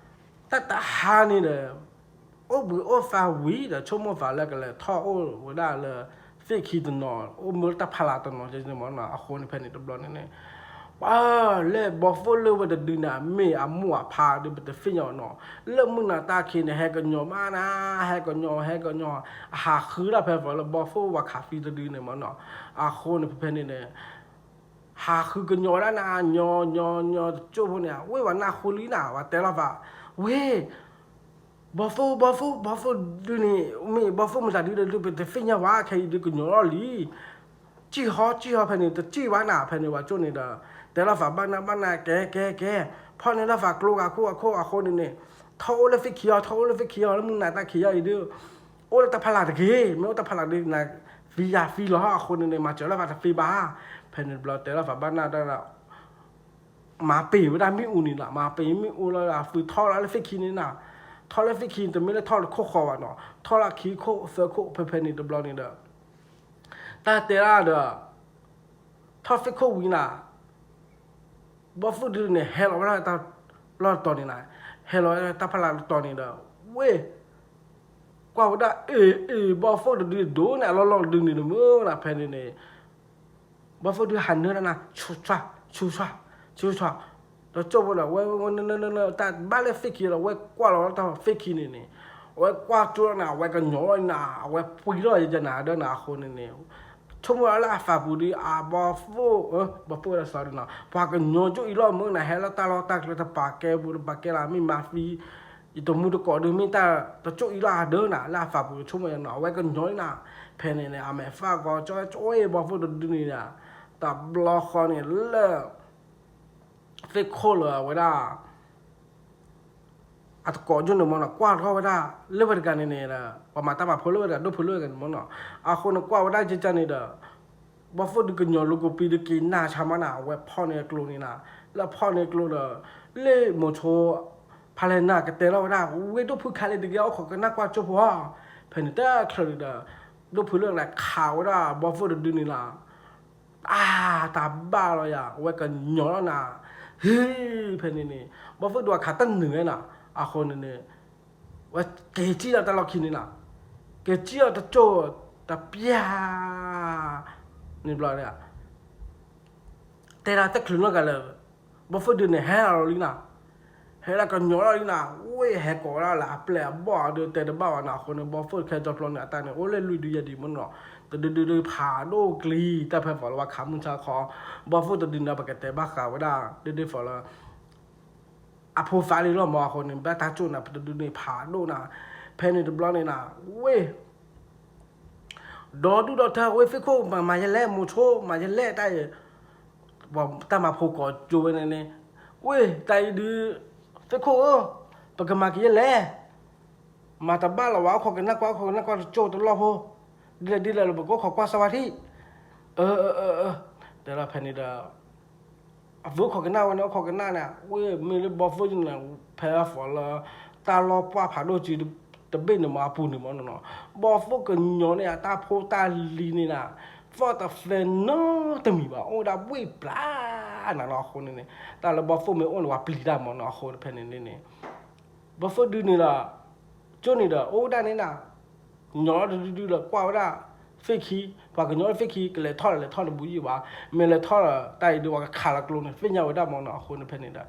တၢ်တဟါန့ၣ်ဒီး အိၣ်ဘှံးအိၣ်သးဝံၤဒီး ဆိကမိၣ်သးလၢကလဲၤထီၣ်အိၣ်ဝဲဒၣ်လၢ သ့ၣ်ခံတနီၤ အိၣ်မ့ၢ်လၢတၢ်ဖးလၢ်တနီၤ မ့ၢ်နီၤ အဃိန့ၣ်ဖဲန့ၣ်တဘျီန့ၣ်န့ၣ် ပှၤလၢဘီၣ်သိၣ်လၢဝဲတဒုန့ၣ် မ့ၢ်အမိၢ်အဖါဒီး ပတသ့ၣ်ညါနီၤ လၢမုၢ်နၤတၢ်ခံန့ၣ် ဟဲကညီၤမးနၤ ဟဲကညီၤ ဟဲကညီၤ အဟးဃုဒၣ်ဖဲဖဲလၢဘီၣ်သိၣ်ဝၤခးသံတဒုန့ၣ်မ့ၢ်နီၤ အဃိန့ၣ်ဖဲဖဲန့ၣ်န့ၣ် ဟးဃုကညီၤဝဲဒၣ်နၤ ညီညီညီ တကၠိၢ်ဖိန့ၣ် ဝ့ၢ်ဝဲနၢ်ဟူလံနၤ ဝဲတဲလီၤသး ဝ့ၢ် ဘီၣ်သိၣ် ဘီၣ်သိၣ် ဘီၣ်သိၣ်ဒုန့ၣ် မ့ၢ်ဘီၣ်သိၣ်မတၤဒုဒီး ပတသ့ၣ်ညါဝဲ ခဲအံၤဒုကညီၤလီၤလံ စံၣ်ဟီ စံၣ်ဟီ ဖဲန့ၣ် တစံၣ်ဘၣ်နၤ ဖဲန့ၣ် ပှၤကၠိၣ်န့ၣ်ဒီး တဲလီၤသးဘၣ်နၢ်ဘၣ်နၢ် ကဲ ကဲ ကဲ ဖီၣ်န့ၢ်လီၤသးကျိဂၤခိၣ်ဂၤခိၣ်အဃိန့ၣ်န့ၣ် ထီၣ်အိၣ်လၢသ့ၣ်ခံအီၤ ထီၣ်အိၣ်လၢသ့ၣ်ခံအီၤ လၢမုၢ်နၤတၢ်ခံအီၤအံၤဒု အိၣ်လၢတၢ်ဖးလၢ်တဂ့ၤ မ့ၢ်အိၣ်တၢ်ဖးလၢ်ဒု နၤသံယၤသံလီၤ အဃိန့ၣ်န့ၣ် မၤစၢၤလီၤသးတသ့ဘၣ် ဖဲန့ၣ်တဘျီတဲလီၤသးဘၣ်နၢ်တၢ် မၤပ့ၤဝဲဒၣ်မ့ၣ်အူန့ၣ်လီၤ မၤပ့ၤမ့ၣ်အူလီၤ အသုထီၣ်လၢသ့ၣ်ခံန့ၣ်နၤ ထီၣ်လၢသ့ၣ်ခံန့ၣ် တမ့ၢ်လၢထီၣ်တခိၣ်ဃီဘၣ်နီၤ ထီၣ်လၢခံခိၣ်သၢခိၣ်ဖဲဖဲန့ၣ်တဘျီန့ၣ်ဒီး တၢ်တဲဒၣ်ဒီး ထီၣ်သ့ၣ်ခိၣ်ဝံၤနၤ ဘီၣ်သိၣ်ဒုန့ၣ် ဟဲလီၤဝဲဒၣ်တၢ်လီၢ်တတီၤန့ၣ်နၤ ဟဲလီၤဝဲဒၣ်တၢ်ဖးလၢ်တတီၤန့ၣ်ဒီး ဝ့ၢ် ကွၢ်ဝဲဒၣ် အ့ၣ် အ့ၣ် ဘီၣ်သိၣ်တဒုဒိၣ်န့ၣ် အလီၢ်လီၢ်တဒုန့ၣ်မ့ၢ်နၤ ဖဲန့ၣ်န့ၣ် ဘီၣ်သိၣ်ဒုဟးနၢၤဒၣ်နၤ ဆူၣ်ဆှၣ် ဆူၣ်ဆှၣ် ဆူၣ်ဆှၣ် ဒီးကၠိၣ်ဖိဒီး ဝဲ ဝဲ နၢၤ နၢၤ နၢၤ တၢ်ဘၣ်လၢသ့ၣ်ခံဒီး ဝဲကွၢ်လီၤတၢ်သ့ၣ်ခံန့ၣ်န့ၣ် အဝဲကွၢ်ကၠိၣ်လီၤနၤ အဝဲကညီၤလီၤနၤ အဝဲပှံၤလီၤယနၤဒၢနၤအဃိန့ၣ်န့ၣ် ဆိကမိၣ်လၢအသးပူၤဒီး အဘီၣ်သိၣ် ဘီၣ်သိၣ်ဝဲဒၣ်စီၤဒုနီၤ ပှၤကညီၤကၠိၣ်အံၤလီၤမ့ၢ်နၤ ဟဲလီၤတၢ်လီၢ်တၢ်ကျဲတပာ်ကဲပူၤတပာ်ကဲလၢ မ့ၢ်မၤသံ ယတမူတကိးဒုးမ့ၢ်တၢ်တကၠိၣ်အံၤလီၤအဒၢနၤ လၢအသးပူၤဆိကမိၣ်နီၤ အဝဲကညီၤလီၤနၤ ဖဲန့ၣ်န့ၣ် အမဲာ်သၣ်ကီကၠိၣ်ကၠိၣ်အံၤ ဘီၣ်သိၣ်တဒုန့ၣ် တဘျီဃီန့ၣ်လၢ သ့ၣ်ခိၣ်လၢအဝဲဒၣ် အတကိးကၠိၣ်န့ၣ်မ့ၢ်နီၤ ကွၢ်ထီၣ်ဝဲဒၣ် လၢဝဲတဂၤန့ၣ်န့ၣ်ဒီး ပှၤမၤတၢ်မၤဖိလၢဝဲတဂၤ ဒိၣ်ဖုလၢဝဲတဂၤန့ၣ်မ့ၢ်နီၤ အဃိန့ၣ်ကွၢ်ဝဲဒၣ်ကကန့ၣ်ဒီး ဘီၣ်သိၣ်ဒုကညီၤလိာ်ကွီၢ်ပံၤဒုက့ၤနၢ်ဆါမးနၤ အဝဲဖီၣ်န့ၢ်ကျိန့ၣ်နၤ လၢဖီၣ်န့ၢ်ကျိဒီး လၢမိၤဆိ ဖးလဲၢ်နၤကတဲလီၤဝဲဒၣ် ဝ့ၢ်ဒိၣ်ဖုခါလၢတဂ့ၤ အိၣ်ခိးကနၣ်ကွၢ်ကၠိၣ်ဖိ ဖဲန့ၣ်တချုးဒီး ဒိၣ်ဖုလၢနၤခးဝဲဒၣ် ဘီၣ်သိၣ်တဒုန့ၣ်လီၤ အါ တၢ်ဘၣ်လီၤယၤ အဝဲကညီၤလီၤနၤ ဟ့ ဖဲန့ၣ်န့ၣ် ဘီၣ်သိၣ်ဒုအခးတနုာ်ဝဲနၤ အဃိန့ၣ်န့ၣ် ဝဲက့ၤစံၣ်လီၤတၢ်လီၢ်ခံန့ၣ်နၤ က့ၤစံၣ်လီၤတကၠိၣ်တပျၢ် န့ၣ်ဘျီ တဲဒၣ်တချုးနီတဂၤလၢၤ ဘီၣ်သိၣ်ဒုန့ၣ် ဟဲလီၤလီၤလံနၤ ဟဲလီၤကညီၤလီၤလံနၤ ဝ့ၢ်ဟဲကိးဝဲဒၣ်လၢအပျဲၢ်အဘီၣ်အဒုး တဲတဘၣ်ဘၣ်နၤ အဃိန့ၣ် ဘီၣ်သိၣ်ခဲကၠီဖျီန့ၣ် အတၢ်န့ၣ် အိၣ်လၢလွံၢ်ဒုယဲၢ်ဒုမ့ၢ်နီၤ တဒုဒုဒုဖးဒိၣ်ကျံၤ တၢ်ဖဲဖီလၢဝဲခးမုၢ်ဆါခီ ဘီၣ်သိၣ်တဒုန့ၣ် ပကတဲဘၣ်ဃးဝဲဒၣ် ဒ်ဒ်ဖီလၢ အဖိသၣ်လံလီၤမး အဃိန့ၣ် ဘၣ်တၢ်ကိၢ်နၤ ပတဒုန့ၣ်ဖးဒိၣ်နၤ, ဖဲန့ၣ်တဘျီန့ၣ်နၤ, ဝ့ၣ် ဒီဒူၣ်ဒီထၢ ဝ့ၢ်သ့ၣ်ခိၣ် မၤယလဲၣ် မိၤဆိ မၤယလဲၣ်တၢ်အံၤ, တၢ်မၤဖိကိးကၠိဝဲန့ၣ်န့ၣ်, ဝ့ၢ်တၢ်အံၤဒုး, သ့ၣ်ခိၣ်ဧၢ, ပကမၤက့ၤယလဲၣ်, မၤတဘၣ်လီၤဝဲ အိၣ်ခိးကနၣ်ကွၢ် အိၣ်ခိးကနၣ်ကွၢ်တကၠိတလီၢ်ဖိ, ဒ်လဲၣ်ဒ်လဲၣ်လၢပကအိၣ်ခိးကွၢ်စၢ်ဝါထံၣ်, အၢ အၢ အၢ အၢ, တဲလီၤဖဲန့ၣ်ဒီး အဝဲအိၣ်ခိးကနၣ်ဝဲန့ၣ် အိၣ်ခိးကနၣ်န့ၣ် ဝ့ၢ်မ့ၢ်လၢဘီၣ်သိၣ်န့ၣ် ဖဲအသီလၢ တၢ်လီၢ်ပှၢ်ဖးဒိၣ်ကံ တဘ့ၣ်န့ၣ်မး အပူၤန့ၣ်မးနီၤနီၤ, ဘီၣ်သိၣ်ကညီန့ၣ် အတၢ်ဖိတၢ်လံၤန့ၣ်နၤ, သီၣ်တသဲနီတမံၤဘၣ် အိၣ်ဝဲဒၣ်ဘှ့ၣ်ပျၢ်နၤနီၤ အဃိန့ၣ်န့ၣ် တၢ်လၢဘီၣ်သိၣ်မ့ၢ်အိၣ်န့ၣ် ပှၤပျံၤတၢ်မးနီၤ အဃိဖဲန့ၣ်န့ၣ်န့ၣ် ဘီၣ်သိၣ်ဒုန့ၣ်ဒီး ကၠိန့ၣ်ဒီး အိၣ်ဝဲဒၣ်န့ၣ်နၤ, ကညီတဒုဒုဒီးကွၢ်ဝဲဒၣ် သ့ၣ်ခံ, ပှၤကညီသ့ၣ်ခံ ကလဲၤထီၣ်လဲၤထီၣ်တဘူးယံာ်ဘၣ်, မ့ၢ်လဲၤထီၣ်ဒီး တၢ်အံၤဒုးပှၤကခးလီၤကျိန့ၣ် သ့ၣ်ညါဝဲဒၣ်မးနီၤ အဃိန့ၣ်ဖဲန့ၣ်ဒီး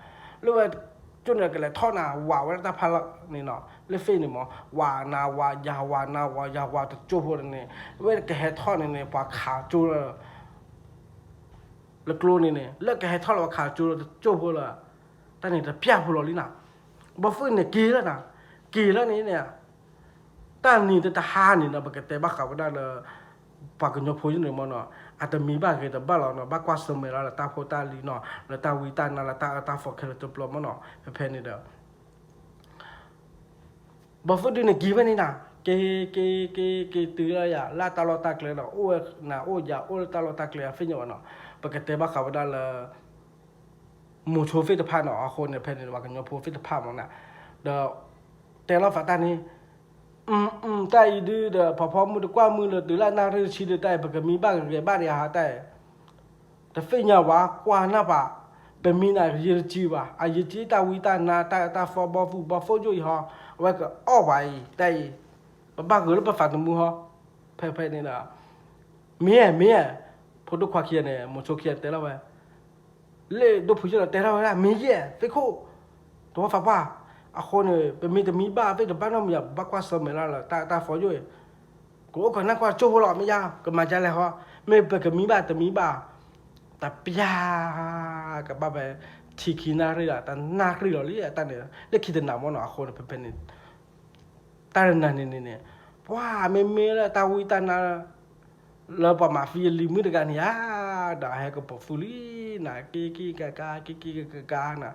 လၢဝဲကၠိန့ၣ်ဒီး ကလဲၤထီၣ်နၤ ဝးဝဲဒၣ်တၢ်ဖးလီၤန့ၣ်နီၤ, လၢသ့ၣ်န့ၣ်မး ဝးနၤဝးယၤဝးနၤဝးယၤဝးတကၠိဖိန့ၣ်, ဝဲကဟဲထီၣ်န့ၣ်န့ၣ် ပှၤခးကၠိလၢ လၢကျိန့ၣ်န့ၣ် လၢကဟဲထီၣ်လၢပှၤခးကၠိလၢတကၠိဖိလၢ တၢ်န့ၣ်တပျၢ်ဖိလီၤလံနၤ, ဘီၣ်သိၣ်န့ၣ်က့ၤလၢနၤ, က့ၤလၢန့ၣ်န့ၣ် တၢ်နံၤတဟါန့ၣ်ဒီး ပကတဲဘၣ်ဃးဝဲဒၣ်လၢ ပှၤကညီဖိယန့ၣ်မးနီၤ, အတမံဘၣ်ဂ့ၤတဘၣ်လီၤနီၤ, ဘၣ်ကွၢ်ဆၢၣ်မဲာ်လီၤလၢတၢ်ဖိတၢ်လံၤနီၤ, လၢတၢ်ဝံတၢ်နါလၢတၢ်အၢတၢ်သီခဲလၢာ်တဘျီမးနီၤ, ဖဲဖဲန့ၣ်ဒီး ဘီၣ်သိၣ်ဒုန့ၣ်က့ၤဝဲန့ၣ်နၤ, က့ၤ က့ၤ က့ၤ က့ၤတုၤလၢယၤ လၢတၢ်လီၢ်တၢ်ကျဲဒီး အိၣ်ဝဲနၤ အိၣ်ယၤ အိၣ်လၢတၢ်လီၢ်တၢ်ကျဲအသ့ၣ်ညါဘၣ်နီၤ, ပကတဲဘၣ်ဃးဝဲဒၣ်လၢ မိၤဆိသ့ၣ်တဖၣ်နီၤ, အဃိန့ၣ် ဖဲန့ၣ် ပှၤကညီဖိသ့ၣ်တဖၣ်မးနၤ, ဒီး တဲလီၤသးတၢ်န့ၣ် တၢ်အံၤဒုဒီး ဖီဖီမုၢ်တကွၢ်မုၢ်လၢ တုၤလၢနၣ်ရံၣ်တဆံဒီး တၢ်အံၤ ပကမံဘၣ်ဂ့ၤဂ့ၤဘၣ်ဒံးဧါ တၢ်အံၤ တသ့ၣ်ညါဝဲ ကွၢ်နၢ်ပာ်, ပမံနၤ ယတကံဘၣ်, အယတံတၢ်ဝံတၢ်နါ တၢ်အၢတၢ်သီ ဘီၣ်သိၣ်ဘီၣ်သိၣ်ယိၣ်အံၤဟီ, အဝဲကအီၣ်ပှၤအံၤ တၢ်အံၤ ပဘၣ်ဂုာ်လၢပသးသမူဟီ, ဖဲဖဲန့ၣ်ဒီး မ့ၢ် မ့ၢ် ဖိဒိၣ်ခွါခံဂၤန့ၣ် မိၤဆိခံဂၤတဲလီၤဝဲ လၢဒိၣ်ဖုယဲၢ်လီၤ တဲထီၣ်ဝဲဒၣ် မ့ၢ်ယဲၢ် သ့ၣ်ခိၣ် တဝီသးပှၢ်, အဃိန့ၣ် ပမ့ၢ်တမံဘၣ်သ့ၣ်တဘၣ်နီတမံၤ ပဘၣ်ကွၢ်ဆၢၣ်မဲာ်လၢတၢ်တၢ်သီယိၣ်အံၤ, ကအိၣ်ခိးနၢ်ကွၢ်ကၠိဖိလီၤ မ့ၢ်ယါ ကမၤဒ်လဲၣ်ဟီ, မ့ၢ်ပကမံဘၣ်တမံဘၣ်, တပျၢ် ကဘၣ်ဖဲ ထံခံနၣ်ရံၣ်ဒီး တနၣ်ရံၣ်လီၤလံ အတၢ်န့ၣ် လၢခံတနၤမ့ၢ်နီၤ အဃိန့ၣ် ဖဲဖဲန့ၣ် တၢ်တနၤန့ၣ်န့ၣ်န့ၣ် ပှၤမ့မ့ၢ်လၢတၢ်ဝံတၢ်နါ လၢပှၤမၤသံအလံၤမုၣ်တဂၤန့ၣ်ဧါ, ဒီးဟဲကပီၤသူလံနၤ က့က့ကကါ က့က့ကကါနၤ,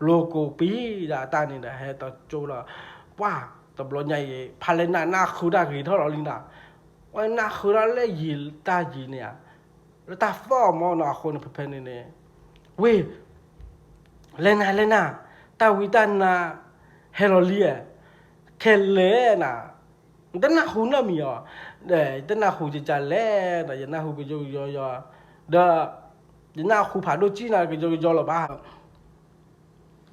လိၤကိးပံဒီးအတၢ်န့ၣ်ဒီး ဟဲတကၠိလီၤ, ပှၤတဘျီညါအံၤ ဖးလဲၢ်နၢ် နၢ်ဃုတၢ်ဂ့ၤထီၣ်လီၤလံနၤ, ဝဲနၢ်ဃုတၢ်လၢယံၤတၢ်ယံၤန့ၣ်ဧါ, လၢတၢ်သီၣ်မ့ၢ်နီၤ အဃိန့ၣ် ဖဲဖဲန့ၣ်န့ၣ် ဝ့ၢ် လဲၤနၤ လဲၤနၤ, တၢ်ဝံတၢ်နါ ဟဲလီၤလံဧါ, ခဲလဲၣ်နၤ, တနၢ်ဟူနီတမံၤအီၤ, ဒီးတနၢ်ဟူကကလဲၣ်ဒီး ယနၢ်ဟူကယိကယီယီ, ဒီး ယနၢ်ဟူဖးဒိၣ်ကံနၤ ကယိကယီလီၤဘၣ်, ယနၢ်ဟူကယိကယီန့ၣ်ဧါ,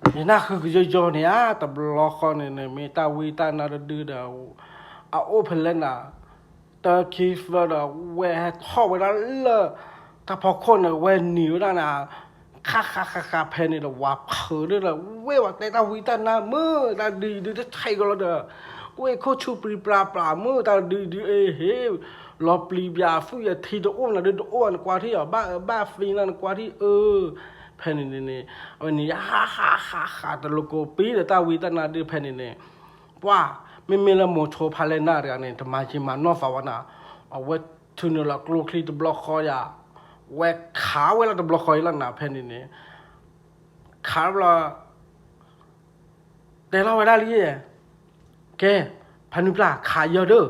တဘျီဃီန့ၣ်န့ၣ် မ့ၢ်တၢ်ဝံတၢ်နါတဒုဒီး အအိၣ်ဖဲလဲၣ်နၤ တခံသၢဒီး ဝဲဟဲထီၣ်ဝဲဒၣ်လၢ တၢ်ဖီခိၣ်န့ၣ် ဝဲနံၤဝဲဒၣ်နၤ, ခးခးခးခးဖဲန့ၣ်ဒီး ဝၤဖုးဒၣ်ဒီး ဝဲဝဲတဲတၢ်ဝံတၢ်နါမုၢ် တၢ်ဒုဒုတဆဲးကလီၤဒီး ဝဲခိၣ်ဆူၣ်ပျံၤပျါပျါမုၢ် တၢ်ဒုဒုအ့ဟ့ၣ် လီၤပျံၤပျါ သူၣ်ယထံတအိၣ်နၤဒု တအိၣ်နကွၢ်ထံၣ်အီၤ ဘၣ်အၢဘၣ်သံနၤနကွၢ်ထံၣ်အၢ, ဖဲန့ၣ်န့ၣ်န့ၣ် အဝဲန့ၣ် ဟးဟးဟးဟး တလိၤကိးပံဒီးတၢ်ဝံတၢ်နါဒု ဖဲန့ၣ်န့ၣ် ပှၤ မ့မ့ၢ်လၢမိၤဆိဖးလဲၢ်နၢ်တဂၤန့ၣ် တမၤယံာ်မၤနီၢ်သးဝဲနၤ, အဝဲထုးန့ၢ်လီၤကျိချံတဘျီဃီယၤ, ဝဲခးဝဲလီၤတဘျီဃီအံၤလီၤနၤ ဖဲန့ၣ်န့ၣ်, ခးဘျီ တဲလီၤဝဲဒၣ်လံ, ကဲ, ဖးနွံပျၢ်ခးယီၤဒၢ,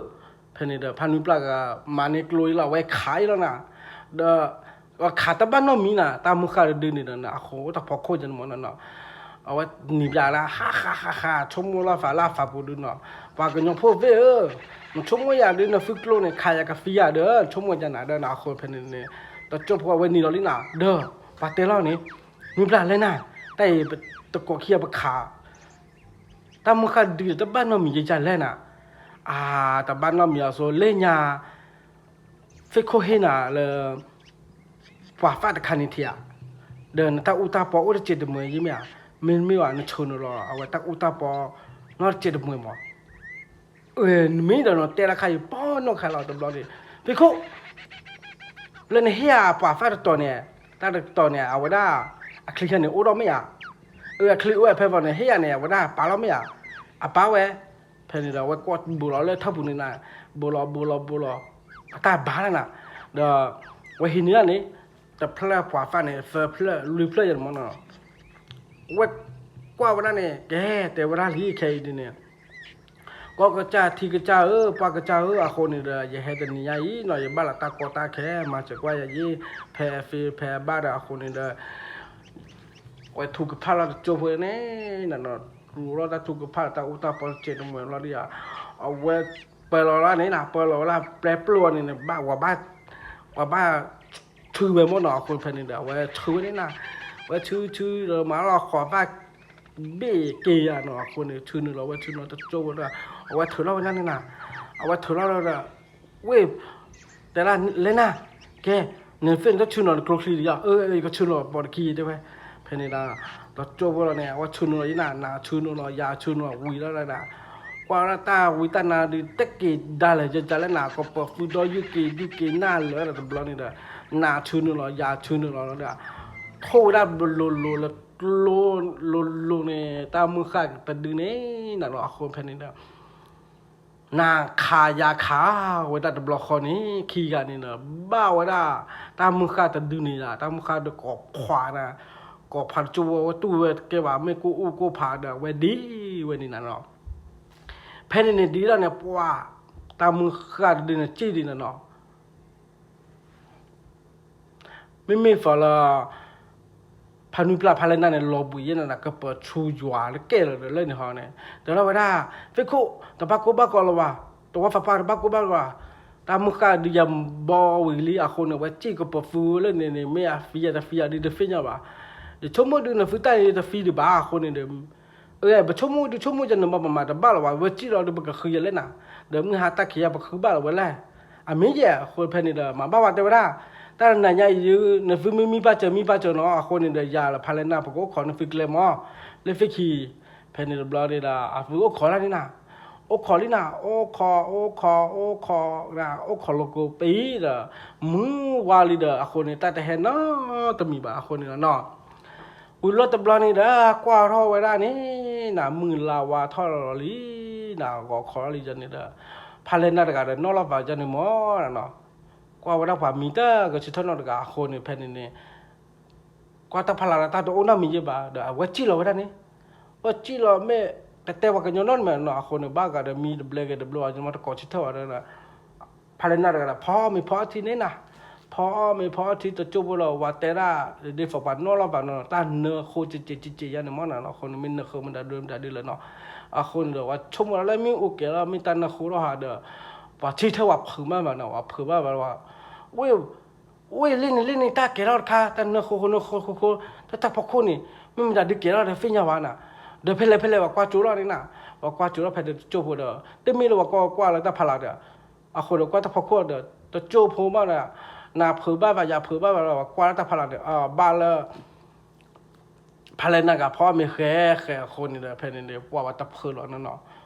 ဖဲန့ၣ်ဒီး ဖးနွံပျၢ်ကမၤန့ၢ်ကျိအံၤလီၤ ဝဲခးအံၤလီၤနၤ, ဒီး ဝဲခးတဘၣ်နီတမံၤနၤ တၢ်မုၢ်ဃၢ်တဒုန့ၣ်ဒီး အဃိတၢ်ဖီခိၣ်ကန့ၣ်မ့ၢ်နီၤ, အဝဲနံၤပျၢ်လၢ ဟးဟးဟးဟး ဆိကမိၣ်လီၤသးလၢအသးပူၤဒုနီၤ, ပှၤကညီဖိသ့ၣ်ဧၢ, နဆိကမိၣ်ယၤဒု နသုကျိန့ၣ် ခးယၤကသံယၤဒီး နဆိကမိၣ်ယၤနၤဒီးနၤအဃိဖဲန့ၣ်န့ၣ်, တကၠိဖိအဝဲနံၤလီၤလံနၤ, ဒီး ပှၤတဲလီၤန့ၣ်, နွံပျၢ်လဲၤနၤ, တၢ်အံၤတကိးခံဂၤပခး တၢ်မုၢ်ဃၢ်ဒုးတဘၣ်နီတမံၤယကလဲၣ်နၤ, အါ တဘၣ်နီတမံၤအစိၤလၢညါ သ့ၣ်ခိၣ်ဟ့ၣ်နၤလၢ ပှၤသၣ်တခါန့ၣ်ထံဧါ, ဒီးနတၢ်အူတၢ်ပီအိၣ်တစဲးတမှဲၤယမ့ၢ်ဧါ, မ့တမ့ၢ်ဘၣ် နဆိၣ်နုာ်လီၤ အဝဲတၢ်အူတၢ်ပီ နီတစဲးတမှဲၤမး နမ့ၢ်ဒီးနတဲလၢခါအံၤ ပီၢ်နီၢ်ခါလီၤတဘျီန့ၣ်, သ့ၣ်ခိၣ် လၢနဟ့ၣ်အပှၤသၣ်တတီၤန့ၣ်, တၢ်တတီၤန့ၣ် အဝဲဒၣ် အချံခါန့ၣ် အိၣ်ဒီးမ့ၢ်ဧါ, အချံအိၣ်ဝဲဖဲဖီန့ၣ် ဟ့ၣ်ယၤန့ၣ် အဝဲဒၣ်ပာ်လီၤမ့ၢ်ဧါ, အပာ်ဝဲ, ဖဲန့ၣ်ဒီး အဝဲကွၢ်ဘူးလီၤလၢထၢၣ်ပူၤန့ၣ်နၤ, ဘူးလီၤဘူးလီၤဘူးလီၤ, အတၢ်ဘါလၢနၤ, ဒီး ဝဲဟံးန့ၢ်ဒၣ်န့ၣ် တဖျၢၣ်ပှၤသၣ်န့ၣ် သၢဖျၢၣ်လွံၢ်ဖျၢၣ်ယဲၢ်န့ၣ်မ့ၢ်နီၤ, ဝဲကွၢ်ဝဲဒၣ်န့ၣ် ကဲတဲဝဲဒၣ်လံခဲအံၤဒ်န့ၣ် ကီၢ်ကစၢ်ထံကစၢ်ဧၢ ပှၢ်ကစၢ်ဧၢ အဃိန့ၣ်ဒီး ယဟဲတနံၤညါအံၤနီၤ ယဘၣ်လီၤတၢ်ကီတၢ်ခဲ မၤစၢၤကွၢ်ယၤယ့ၣ် ဖဲအသ့ဖဲအဘၣ်ဒီးအဃိန့ၣ်ဒီး ဝဲထုကဖၣ်လီၤတကၠိဖိန့ၣ် နနီၤ တူၢ်လီၤတၢ်ထုကဖၣ်တၢ်အူတၢ်ပီတစဲးတမှဲၤဘျီဒ်ယၤ အဝဲပၢၤလီၤလၢန့ၣ်နၤ ပၢၤလီၤဝဲလၢပျဲပျိၢ်အီၤန့ၣ်န့ၣ် ဘၣ်ဝဲဘၣ် ပှၤဘၣ် ထုဝဲမ့ၢ်နီၤ အဃိဖဲန့ၣ်ဒီး အဝဲထုဝဲန့ၣ်နၤ ဝဲထုထုဒီးမၤလီၤဃီၤဘၣ် ဘ့ၣ်က့ၤယၤနီၤ အဃိန့ၣ် ထုနုာ်လီၤဝဲထုနုာ်လီၤတကၠိဖိဒီး အဝဲထုးလီၤဝဲဒၣ်န့ၣ်နၤ အဝဲထုးလီၤဒီး ဝ့ၢ် တဲဒၣ်လဲၤနၤ ကဲ နသ့ၣ်နတထုးနီၤနကျိချံဒံးယၤ အၢ ယကထုးနီၤပိာ်တခံတဲဝဲ ဖဲန့ၣ်ဒီး တကၠိဖိလီၤန့ၣ် အဝဲထုးနုာ်လီၤယနၤ နၤထုးနုာ်လီၤ ယၤထုးနုာ်လီၤ ဝံၤလီၤဒၣ် ကွၢ်ဝဲဒၣ်တၢ်ဝံတၢ်နါဒုး တက့ၤဒၣ်လဲာ်ယကလဲၣ်နၤ ကပၢၤသူဒီယုၢ်က့ၤဒုၣ်က့ၤနၢ်လၢတဘျီန့ၣ်ဒီး နၤထုးနုာ်လီၤ ယၤထုးနုာ်လီၤလီၤဒီး ထိၣ်ဝဲဒၣ်လိၤလိၤလၢကျိလိၤလိၤန့ၣ် တၢ်မုၢ်ဃၢ်တဒုန့ၣ် နၤလီၤအဃိဖဲန့ၣ်ဒီး နၤခးယၤခး ဝဲဒၣ်တဘျီဃီန့ၣ် ခံဂၤန့ၣ်ဒီး ဘၣ်ဝဲဒၣ် တၢ်မုၢ်ဃၢ်တဒုန့ၣ်ယၤ တၢ်မုၢ်ဃၢ်ဒုးကိးဖှးနၤ ကိးဖှးတကၠိဖိဝဲတူၢ်ဝဲတကဲဘၣ် မ့ၢ်ကိၣ်အူကိၣ်ဖးဒီး အဝဲဒ်ဝဲန့ၣ်နၤနီၤ ဖဲန့ၣ်န့ၣ်ဒ်လီၤန့ၣ် ပှၤ တၢ်မုၢ်ဃၢ်တဒုန့ၣ် စံၣ်ဒံးနၤနီၤ မ့မ့ၢ်သီလၢ ဖါနွံပျၢ်ဖါလဲၢ်နၢ်န့ၣ် လီၤဘှံးယဲၢ်နၤနၤ ကပၢၤဆူယွၤလၢကဲလၢာ်ဒီးလၢန့ၣ်ဟီန့ၣ် တဲလီၤဝဲဒၣ် သ့ၣ်ခိၣ် တဘၣ်ကိၢ်ဘၣ်ဂီၤလၢၤဘၣ် တဝီသးပှၢ်တဘၣ်ကိၢ်ဘၣ်ဂီၤ တၢ်မုၢ်ဃၢ်ဒုးယၤဘီဝံၤလံအဃိန့ၣ် ဝဲစံၣ်ကပၢၤသူလၢန့ၣ်န့ၣ် မ့ၢ်အသံယၤတသံယၤဒုးတသ့ၣ်ညါဘၣ် ယဆိကမိၣ်ဒုးနသုတၢ်န့ၣ် ယတသံဒံးဘၣ်အဃိန့ၣ်ဒီး ပဆိကမိၣ်ဒုးဆိကမိၣ်ယနမၤပမၤတဘၣ်လၢၤဘၣ် ဝဲစံၣ်လီၤဒုးပကဃုယလဲၣ်နၤ ဒီးမုၢ်ဟါတၢ်ခံးယၤပဃုဘၣ်လီၤဝဲလဲၣ် အမ့ၢ်ယဲၢ်အဃိဖဲန့ၣ်ဒီး မၤဘၣ်ဝဲတဲဝဲဒၣ် တၢ်နၤညါအံၤဒုး နသုမ့ၢ်မံဘၣ်စၢၤမံဘၣ်စၢၤနီၤ အဃိန့ၣ်ဒီး ယၤလၢဖါလဲၢ်နၢ်ပကအိၣ်ခိးနသုကျဲမး လၢသ့ၣ်ခံ ဖဲန့ၣ်တဘျီန့ၣ်ဒီး အသုအိၣ်ခိးဒၣ်န့ၣ်နၤ အိၣ်ခိးလံနၤ အိၣ်ခိး အိၣ်ခိး အိၣ်ခိး အိၣ်ခိးလိာ်ကိးပ့ၤဒီး မုၢ်ဝါလံဒီး အဃိန့ၣ် တၢ်တဟဲနီတမံၤဘၣ် အဃိန့ၣ်လီၤနီၤ ဝံၤလီၤတဘျီန့ၣ်ဒီး ကွၢ်ထီၣ်ဝဲဒၣ်န့ၣ် နၤမုၢ်လါဝါထီၣ်လီၤလံ နၤဂီၤခီလီၤလံယၤန့ၣ်ဒီး ဖါလဲၢ်နၢ်တဂၤဒီး နီၣ်လီၤပာ်ယၤန့ၣ်မးနီၤ ကွၢ်ဝဲဒၣ်ပှၤမံတၢ်ကဆၢထၢၣ်နီတဂၤအဃိန့ၣ် ဖဲန့ၣ်န့ၣ် ကွၢ်တၢ်ဖးလၢ်ဒီးတၢ်တအိၣ်နီတမံၤယဲၢ်ဘၣ် ဒီးအဝဲစံၣ်လီၤဝဲဒၣ်န့ၣ် ဝဲစံၣ်လီၤမ့ၢ် တတဲပှၤကညီနီတမံၤနီၤ အဃိန့ၣ် ဘၣ်ဂၤဒီးမံတဘျဲက့ၤတဘျီ မ့ၢ်တကိးဆၢထၢၣ်ဝဲဒီး ဖါလဲၢ်နၢ်တဂၤဒီး ဖီမ့ၤဖီအီထံန့ၣ်နၤ ဖီမ့ၤဖီအီထံတကၠိဖိလီၤ ဝဲတဲဒၣ် ဒ်သိးပှၤနီၣ်လီၤပာ်နီၤ တၢ်နၢဃိကက့ၤကက့ၤယါန့ၣ်မ့ၢ်နီၤ အဃိန့ၣ် မ့ၢ်နၢဃိမ့ၢ်တၢ်ဒုးမ့ၢ်တၢ်ဒုးလၢနီၤ အဃိန့ၣ်ဒီး ပှၤဆိကမိၣ်လၢမ့ၢ်အိၣ်ကဲၤလီၤ မ့ၢ်တၢ်နၢဃိထီၣ်ဟးဒီး ပှၤဆံၣ်ထၢၣ်ပှၤဖုးမးဘၣ်နီၤ ပှၤဖုးဘၣ်ဘၣ်လီၤ ဝ့ၢ် ဝ့ၢ်လ့ၣ်န့ၣ်လ့ၣ်န့ၣ် တၢ်ကဲၤထီၣ်တခါ တၢ်နၢဃိဃိနၢဃိဃိဃိ တၢ်တၢ်ဖီခိၣ်န့ၣ် မ့ၢ်မ့ၢ်တၢ်ဒုးကဲၤထီၣ်ဒီးသ့ၣ်ညါဘၣ်နီၤ ဒီးဖဲလဲၣ်ဖဲလဲၣ်ပှၤကွၢ်ကၠိလီၤန့ၣ်နၤ ပှၤကွၢ်ကၠိလီၤဖဲတကၠိဖိဒီး တမ့ၢ်လၢပှၤကွၢ်ကွၢ်လၢတၢ်ဖးလၢ်ဒီး အဃိဒီးကွၢ်တၢ်ဖီခိၣ်ဒီး တကၠိဖိမးဒီး နၤဖုးဘၣ်ဘၣ် ယၤဖုးဘၣ်ဘၣ်လီၤ ပှၤကွၢ်လၢတၢ်ဖးလၢ်ဒီး ဘၣ်လၢ ဖါလဲၢ်နၢ်ဂၤဖီမ့ၤဃဲဃဲအဃိန့ၣ်ဒီး ဖဲန့ၣ်န့ၣ် ပှၤဝဲတဖုးလီၤနီၤနီၤ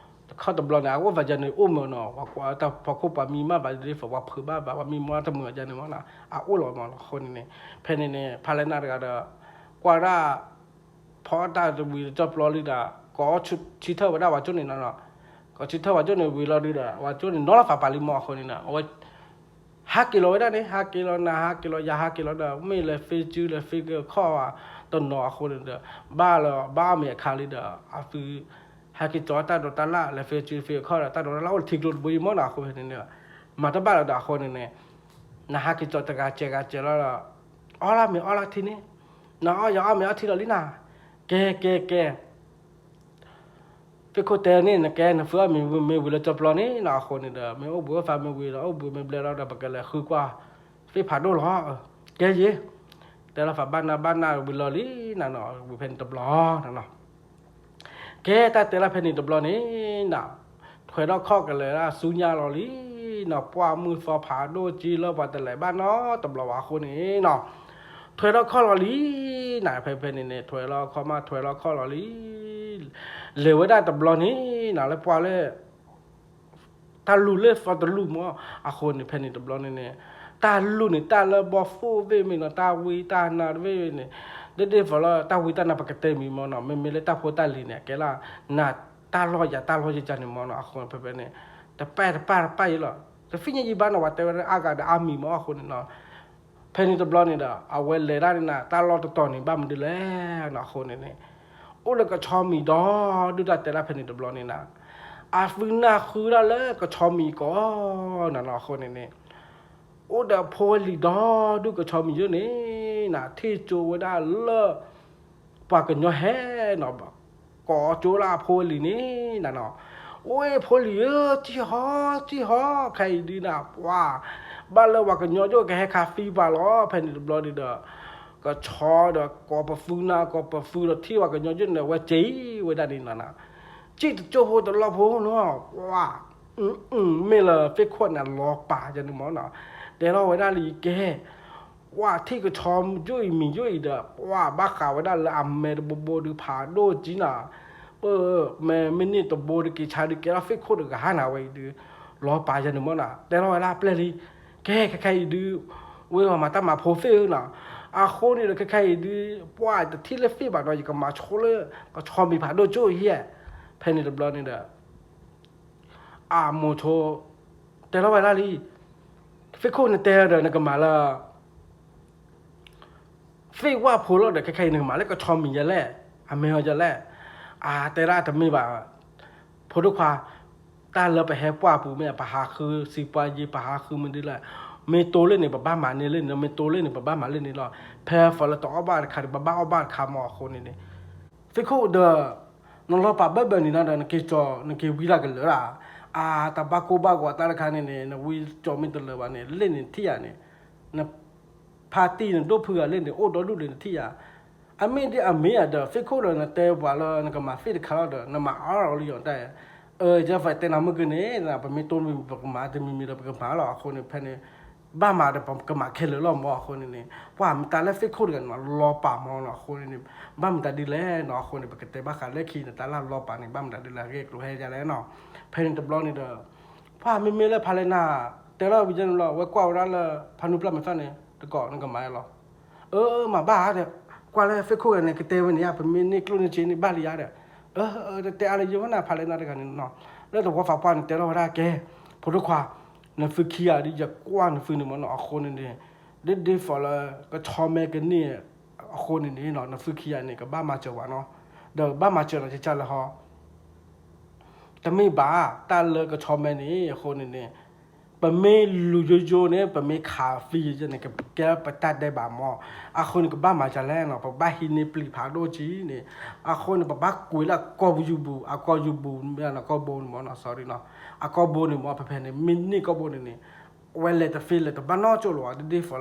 တခီတဘျီန့ၣ် အအိၣ်ဘၣ်ယၤန့ၣ် အိၣ်မးနီၤ ပှၤကွၢ်တၢ်ဖီခိၣ်ပှၤမံမးဘၣ်ဒ်သိး ပှၤဖုးဘၣ်ဘၣ် ပှၤမံမးတမုာ်ယၤန့ၣ်မ့ၢ်နီၤ အအိၣ်လီၤမးနီၤ အဃိန့ၣ်န့ၣ် ဖဲန့ၣ်န့ၣ် ဖါလဲၢ်နၢ်တဂၤဒီး ကွၢ်ဒၣ် ဖီတၢ်တဝံၤတကၠီပျီလံဒီး ကိးဆံၣ်ထၢၣ်ဝဲဒၣ်ပှၤကၠိန့ၣ်နီၤနီၤ ကိးဆံၣ်ထၢၣ်ပှၤကၠိန့ၣ်ဝံၤလီၤဒုးဒီး ပှၤကၠိန့ၣ်နီၤလီၤသးပာ်လံမးအဃိန့ၣ်နီၤ အဝဲ ဟးက့ၤလီၤဝဲဒၣ်န့ၣ် ဟးက့ၤလီၤနၤ ဟးက့ၤလီၤယၤ ဟးက့ၤလီၤဒီး မ့ၢ်လဲၤသ့စုလဲၤသ့ကခီၣ်တနီၤအဃိန့ၣ်ဒီး ဘၣ်လၢ ဘၣ်အီၣ်မ့ၤအခါလံဒီး အသု ဟဲက့ၤကၠီတၢ်ဒိးတၢ်လၣ် လဲၤသ့စုသ့ကခီၣ်ဒီး တၢ်ဒိးတၢ်လၣ်အိၣ်လၢထံကျိတဘိယံၤမ့ၢ်နီၤ အဃိန့ၣ် မၤတဘၣ်လၢၤဒီးအဃိန့ၣ်န့ၣ် နဟးက့ၤကၠီတဂၤစဲးဂၤစဲးလီၤဒီး အီၣ်လၢမ့ၤအီၣ်လၢထံန့ၣ် နအီၣ်ယၤအီၣ်မ့ၤအီထံလီၤလံနၤ ကဲကဲကဲ သ့ၣ်ခိၣ်တဲန့ၣ် နကဲနသုအီၣ်မ့ၤဝံၤမ့ၢ်ဝံၤလၢကၠီပျီန့ၣ်နီၤ အဃိန့ၣ်ဒီး မ့ၢ်အိၣ်ဘှံးအိၣ်သါမ့ၢ်ဝံၤဒီး အိၣ်ဘှံးမ့ၢ်ဘျဲၣ်လီၤဒီး ပကလဲၤဃုကွၢ် သ့ၣ်ဖးဒိၣ်လီၤ ကဲယ့ၤ တဲလီၤသးဘၣ်နၢ်ဘၣ်နၢ်ဝံၤလီၤလံနၤနီၤ ဝံၤဖဲန့ၣ်တဘျီနီၤ ကဲတၢ်တဲလၢဖဲန့ၣ်တဘျီန့ၣ်နီၤ ထွဲထီၣ်ခီၣ်ကလဲၤဒၣ်ဆူညါလီၤလံနီၤ ပှၢ်မုၢ်သီဖးဒိၣ်ကံလၢပှၤတလဲၤဘၣ်နီတဘျီဘၣ်အဃိန့ၣ်နီၤ ထွဲထီၣ်ခီၣ်လီၤလံနီၤ ဖဲဖဲန့ၣ်န့ၣ် ထွဲထီၣ်ခီၣ်မးထွဲထီၣ်ခီၣ်လီၤလံ လဲၤဝဲဒၣ်တဘျီန့ၣ်နီၤ လၢပှၢ်လၢ တၢ်လူၢ်လၢသီတလူၢ်မး အဃိန့ၣ် ဖဲန့ၣ်တဘျီန့ၣ်န့ၣ် တၢ်လူၢ်န့ၣ် တၢ်လၢဘီၣ်သိၣ်ဘ့ၣ်မ့ၢ်နီၤ တၢ်ဝံတၢ်နါတဘ့ၣ်န့ၣ် ဒ်ဒ်သိးလၢတၢ်ဝံတၢ်နါပကတဲမံၤမ့ၢ်နီၤ, မ့မ့ၢ်လၢတၢ်ဖိတၢ်လံၤန့ၣ် ကဲလၢ နၤတၢ်လီၢ်ယၤတၢ်လီၢ်ယကန့ၣ်မ့ၢ်နီၤ, အဃိဖဲဖဲန့ၣ် တပာ်တပာ်တပာ်အံၤလီၤ. တသ့ၣ်ညါယံၤဘၣ်နီၤ, ပှၤတဲဝဲဒၣ်အါဂၤဒီးအါမံၤမ့ၢ်အဃိန့ၣ်နီၤ. ဖဲန့ၣ်တဘျီန့ၣ်ဒီး အဝဲလဲၤဒၣ်န့ၣ်နၤ တၢ်လီၢ်တတီၤန့ၣ် ဘၣ်မနုၤလဲၣ်နီၤ, အဃိန့ၣ်န့ၣ် အိၣ်လၢကဆီမံၤဒီဒူၣ် တၢ်တဲဒၣ်ဖဲန့ၣ်တဘျီန့ၣ်နၤ, အသုနၢ်ဃုဒၣ်လၢကဆီမံၤကိးနၤနီၤ, အဃိန့ၣ်န့ၣ် အိၣ်ဒီးဖိဝဲလံၤဒီဒူၣ်ကဆီမံၤယိၣ်န့ၣ်နၤ, ထံၣ်ကၠိဝဲဒၣ်လၢ ပှၤကညီဟဲနီၤ, ကိးကၠိလၢအဖိဝဲလံၤန့ၣ်နၤနီၤ, အိၣ်ဖိလံၤဧၢ တံၢ်ဟီ တံၢ်ဟီ, ခဲအံၤဒုနၤ ပှၤ ဘၣ်လၢပှၤကညီယိၣ်ကဟဲခးသံပှၤလီၤ. ဖဲန့ၣ်တဘျီန့ၣ်ဒီး ကဆီဒီးကိးပသူနၤ ကိးပသူဒီး ထံၣ်ပှၤကညီယိၣ်န့ၣ် ဝဲစံးဝဲဒၣ်န့ၣ်နၤ, စံၣ်တကၠိဖိတလီၢ်ဖိနီၤ, ပှၤ မ့ၢ်လၢသ့ၣ်ခိၣ်န့ၣ် လီၤပာ်ယၤန့ၣ်မ့ၢ်နီၤ, တဲထီၣ်ဝဲဒၣ်လံကဲ ပှၤထံၣ်ကဆီယိၣ်အံၤမံၤယိၣ်အံၤဒီး ပှၤဘၣ်ဃးဝဲဒၣ်လၢအမဲတဘိဘိဒုးဖးဒိၣ်ကံနၤ, ပမဲမ့ၢ်န့ၢ်တဘိတက့ၤဆါဒုးကဲထီၣ်သ့ၣ်ခိၣ်တဂၤဟါနၤဝဲအံၤဒုး လီၤပာ်ယၤန့ၣ်မ့ၢ်နီၤ, တဲထီၣ်ဝဲဒၣ်ပျဲၢ်လံ, ကဲခဲခဲအံၤဒုး ဝဲပှၤမၤတၢ်မၤဖိသ့ၣ်ဧၢနီၤ, အဃိန့ၣ်ဒီးခဲခဲအံၤဒုး ပှၤတထံၣ်လၢသ့ၣ်ဘၣ်ဒီး ယကမၤဆိလၢ ကဆီမံၤဖးဒိၣ်ကၠိအံၤဧါ, ဖဲန့ၣ်တဘျီန့ၣ်ဒီး အမိၤဆိ တဲထီၣ်ဝဲဒၣ်လံ, သ့ၣ်ခိၣ်နတဲဒီးနကမၤလၢ သ့ၣ်ဝၣ်ဖိလီၤဒီး ခဲခဲအံၤနကမၤလၢကဆီမံၤယဲလဲၣ်, အမ့ၢ်အီၤယဲလဲၣ်, အတဲဒၣ်တမ့ၢ်ဘၣ်, ဖိဒိၣ်ခွါ, တၢ်လၢပဟဲပှၢ်ပူၤမ့ၢ် ပဟးဃုစံးပှၤယ့ ပဟးဃုမနုၤလဲၣ်, မ့ၢ်တိလၢန့ၣ် ပဘၣ်မၤန့ၢ်လၢန့ၣ်, မ့ၢ်တိလၢန့ၣ် ပဘၣ်မၤလၢန့ၣ်လီၤ, ဖဲသီလၢတအီၣ်ဘၣ်တခါဒီး ပဘၣ်အီၣ်ဘၣ်တခါမ့ၢ်အဃိန့ၣ်န့ၣ် သ့ၣ်ခိၣ်ဒီး နလီၤပာ်ဘၢဘၢန့ၣ်နီၤဒီး နက့ၤကၠီၤ နက့ၤဝံဒၣ်ကလၢာ်ဒၣ်, အတၢ်ဘၣ်ကိၢ်ဘၣ်ဂီၤတၢ်တခါန့ၣ်န့ၣ် နဝံကၠီၤမ့ၢ်တလၢာ်ဘၣ်န့ၣ် လၢန့ၣ်ထံၣ်ယၤန့ၣ်, နဖါတံၢ်နဒိၣ်ဖုဂၤလၢန့ၣ် အိၣ်ဒီဒူၣ်လၢနထံၣ်ယၤ, အမ့ၢ်ဒ်အမ့ၢ်ဧါဒီး သ့ၣ်ခိၣ်ဒီးနတဲပှၤလၢနကမၤသ့ၣ်တခါလီၤဒီး နမၤအါထီၣ်လံယီၤတၢ်, အကဲဖဲတဲနၤမုၢ်ကန့ၣ် ပမ့ၢ်တိၢ်မံၤပကမၤ တမံၤမံၤဒီးပကမၤလီၤ, အဃိန့ၣ် ဖဲန့ၣ် ဘၣ်မၤဒီးပကမၤခဲလၢာ်လီၤမ့ၢ်အဃိန့ၣ်န့ၣ် ပှၤမတၤလၢသ့ၣ်ခိၣ်တဂၤန့ၣ် လီၤပာ်မ့ၢ်နီၤ, အဃိန့ၣ်န့ၣ် ဘၣ်မတၤဒ်လဲၣ်နီၤ, အဃိန့ၣ် ပကတဲဘၣ်ဃးလၢခံန့ၣ် တၢ်လၢလီၤပာ်န့ၣ် ဘၣ်မတၤဒ်လဲၣ်အဂ့ၢ်အကျိၤဟဲယၤလဲၣ်နီၤ, ဖဲန့ၣ်တဘျီန့ၣ်ဒီး ပှၤမ့မ့ၢ်လၢဖးလဲၢ်နၤ တဲလီၤဝံၤန့ၣ်လီၤ, ဝဲကွၢ်ဝဲဒၣ်လၢ ဖါနုၢ်ပျၢ်မဲာ်သၣ်န့ၣ် တကိးနကမၤလီၤ, အၢ မၤဘၣ်ဒီး ကွၢ်လၢသ့ၣ်ခိၣ်ဂၤန့ၣ် ကတဲဝဲန့ၣ်ဧါ, ပမ့ၢ်န့ၢ်ကျိၣ်န့ၢ်စ့န့ၣ်ဘၣ်လံဧါဒီး, အၢ တတဲအါလၢယိၤဘၣ်နၤ ဖးလဲၢ်နၤတဂၤန့ၣ်နီၤ, လၢသဝီသးပှၢ်န့ၣ် တဲထီၣ်ဝဲဒၣ်ကဲ, ဖိဒိၣ်ခွါ, နသုခံဂၤဒီး ယကွၢ်နသုန့ၣ်မ့ၢ်နီၤ, အဃိန့ၣ်န့ၣ် ဒ်ဒ်သိးလၢ ကဆီမဲကန့ၢ် အဃိန့ၣ်န့ၣ်နီၤ နသုခံဂၤန့ၣ် ကဘၣ်မၤစၢၤပှၤနီၤ, ဒီးကဘၣ်မၤစၢၤနီၤ ကကၢ်လၢဟီ တမ့ၢ်ဘၣ် တၢ်လၢကဆီမဲန့ၣ် အဃိန့ၣ်န့ၣ် ပမ့ၢ်လူၤယိယိန့ၣ် ပမ့ၢ်ခးသံယိယိန့ၣ် ကကဲပတၢ်ဒဲးဘးမး, အဃိန့ၣ် ကဘၣ်မၤဒ်လဲၣ်နီၤ, ပဘၣ်ဟံးန့ၢ်ပျံၤဖးဒိၣ်ကံန့ၣ်, အဃိန့ၣ် ပဘၣ်ကွံာ်လၢအကီၢ်ပူၤယူၤပူၤ, အကီၢ်ယူၤပူၤမ့ၢ်နီၤ ကီၢ်ဘိန့ၣ်မ့ၢ်နီၤ sorry နီၤ, အကီၢ်ဘိန့ၣ်မ့ၢ် ဖဲဖဲန့ၣ် မ့ၢ်န့ၢ်ကီၢ်ဘိန့ၣ်န့ၣ် ဝဲလဲၤတသ့လဲၤတဘၣ်နီတစိၢ်လၢၤဘၣ်, ဒ်ဒ်သိးလၢ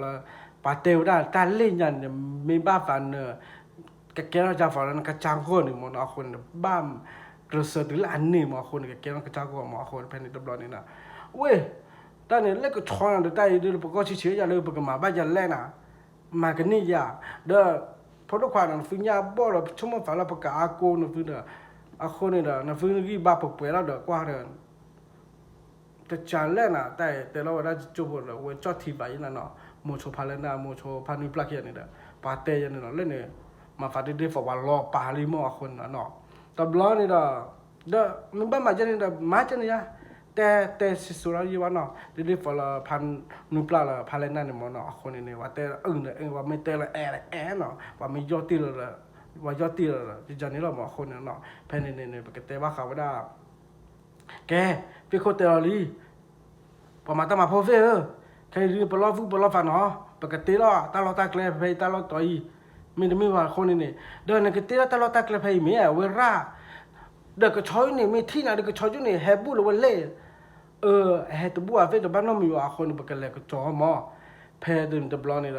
ပှၤတဲဝဲဒၣ်တၢ်လၢညါန့ၣ် မ့ၢ်ဘၣ်သးနၢၤ ကကဲထီၣ်ကၢ်သိးလၢနကစၢ်ဂီၢ်န့ၣ်မ့ၢ်နီၤ, အဃိန့ၣ် ဘၣ်ကျဲးစၢးတုၤလၢအန့ၣ်မး, အဃိန့ၣ် ကကဲထီၣ်ကစၢ်ဂီၢ်မး, အဃိန့ၣ် ဖဲန့ၣ်တဘျီန့ၣ်နီၤ, ဝဲ တၢ်န့ၣ် လၢကဆီနၤဒီးတၢ်အံၤဒ်ပကီၢ်ဆံးဆံးယၤလၢပကမၤဘၣ်ယၤလဲၣ်နၤ, မၤကန့ၢ်ယၤ, ဒီး ဖိဒိၣ်ခွါန့ၣ် နသုညၣ်ဘီၣ်ဒီး ပဆိကမိၣ်သးလၢပကအါကိးနသုဒီး, အဃိန့ၣ်ဒီး နသုဂံၢ်ဘါပှဲၤပှဲၤလီၤဒီး ကွၢ်ဒီး တစၢ်လဲၣ်နၤ, တၢ်အံၤတဲလီၤဝဲဒၣ်ကၠိဖိဒီး ဝဲကၠီၣ်ထံဘၣ်ယဲနၤနီၤ, မိၤဆိဖါလဲၢ်နၤ မိၤဆိဖါနုၢ်ပျၢ်ခံဂၤန့ၣ်ဒီး ပှၤတဲယဲန့ၣ်နီၤ, လၢန့ၣ် မၤသးဒ်ဒ်သိးပှၤလီၤပာ်လံမးအဃိန့ၣ်နီၤ, တဘျီန့ၣ်ဒီး ဒီးမ့ၢ်ဘၣ်မၤကဲန့ၣ်ဒီး မၤကဲန့ၣ်ယါ, တဲတဲစံၣ်စိၤလီၤယံၤဘၣ်နီၤ, ဒ်ဒ်သိးလၢဖါနုၢ်ပျၢ်လၢဖါလဲၢ်နၤန့ၣ်မးနီၤ, အဃိန့ၣ်န့ၣ် ပှၤတဲအုၣ်န့ၣ် ပှၤမ့ၢ်တဲလၢအဲၣ်အဲၣ်နီၤ, ပှၤမ့ၢ်ယီၢ်တံၢ်လီၤဒီး ပှၤယီၢ်တံၢ်လီၤဒီး ယန့ၣ်လီၤမးအဃိန့ၣ်နီၤ, ဖဲန့ၣ်န့ၣ်န့ၣ် ပကတဲဘၣ်ဃးဝဲဒၣ် ကဲ, သ့ၣ်ခိၣ်တဲလီၤလံ, ပှၤမၤတၢ်မၤဖိသ့ၣ်ဧၢ, ခဲအံၤဒ်ပလီၢ်သူၣ်ပလီၢ်သးနီၤ, ပကတ့လီၤတၢ်လီၢ်တၢ်ကျဲဖဲအံၤတၢ်လီၢ်တီၤအံၤ, မ့တမ့ၢ်ဘၣ်အဃိန့ၣ်န့ၣ်, ဒီးနကတ့လီၤတၢ်လီၢ်တၢ်ကျဲဖဲအံၤမ့ၢ်ဝဲရၣ်, ဒီးကဆီယိန့ၣ် မ့ၢ်ထံၣ်နၤဒီးကဆီယိန့ၣ် ဟဲဘူၣ်လၢဝဲလဲၣ်, အဟဲတဘူၣ်အသ့ၣ်တဘၣ်နီတမံၤဘၣ်အဃိန့ၣ် ပကလဲၤကစီၤမး, ဖဲတဘျီန့ၣ်ဒီး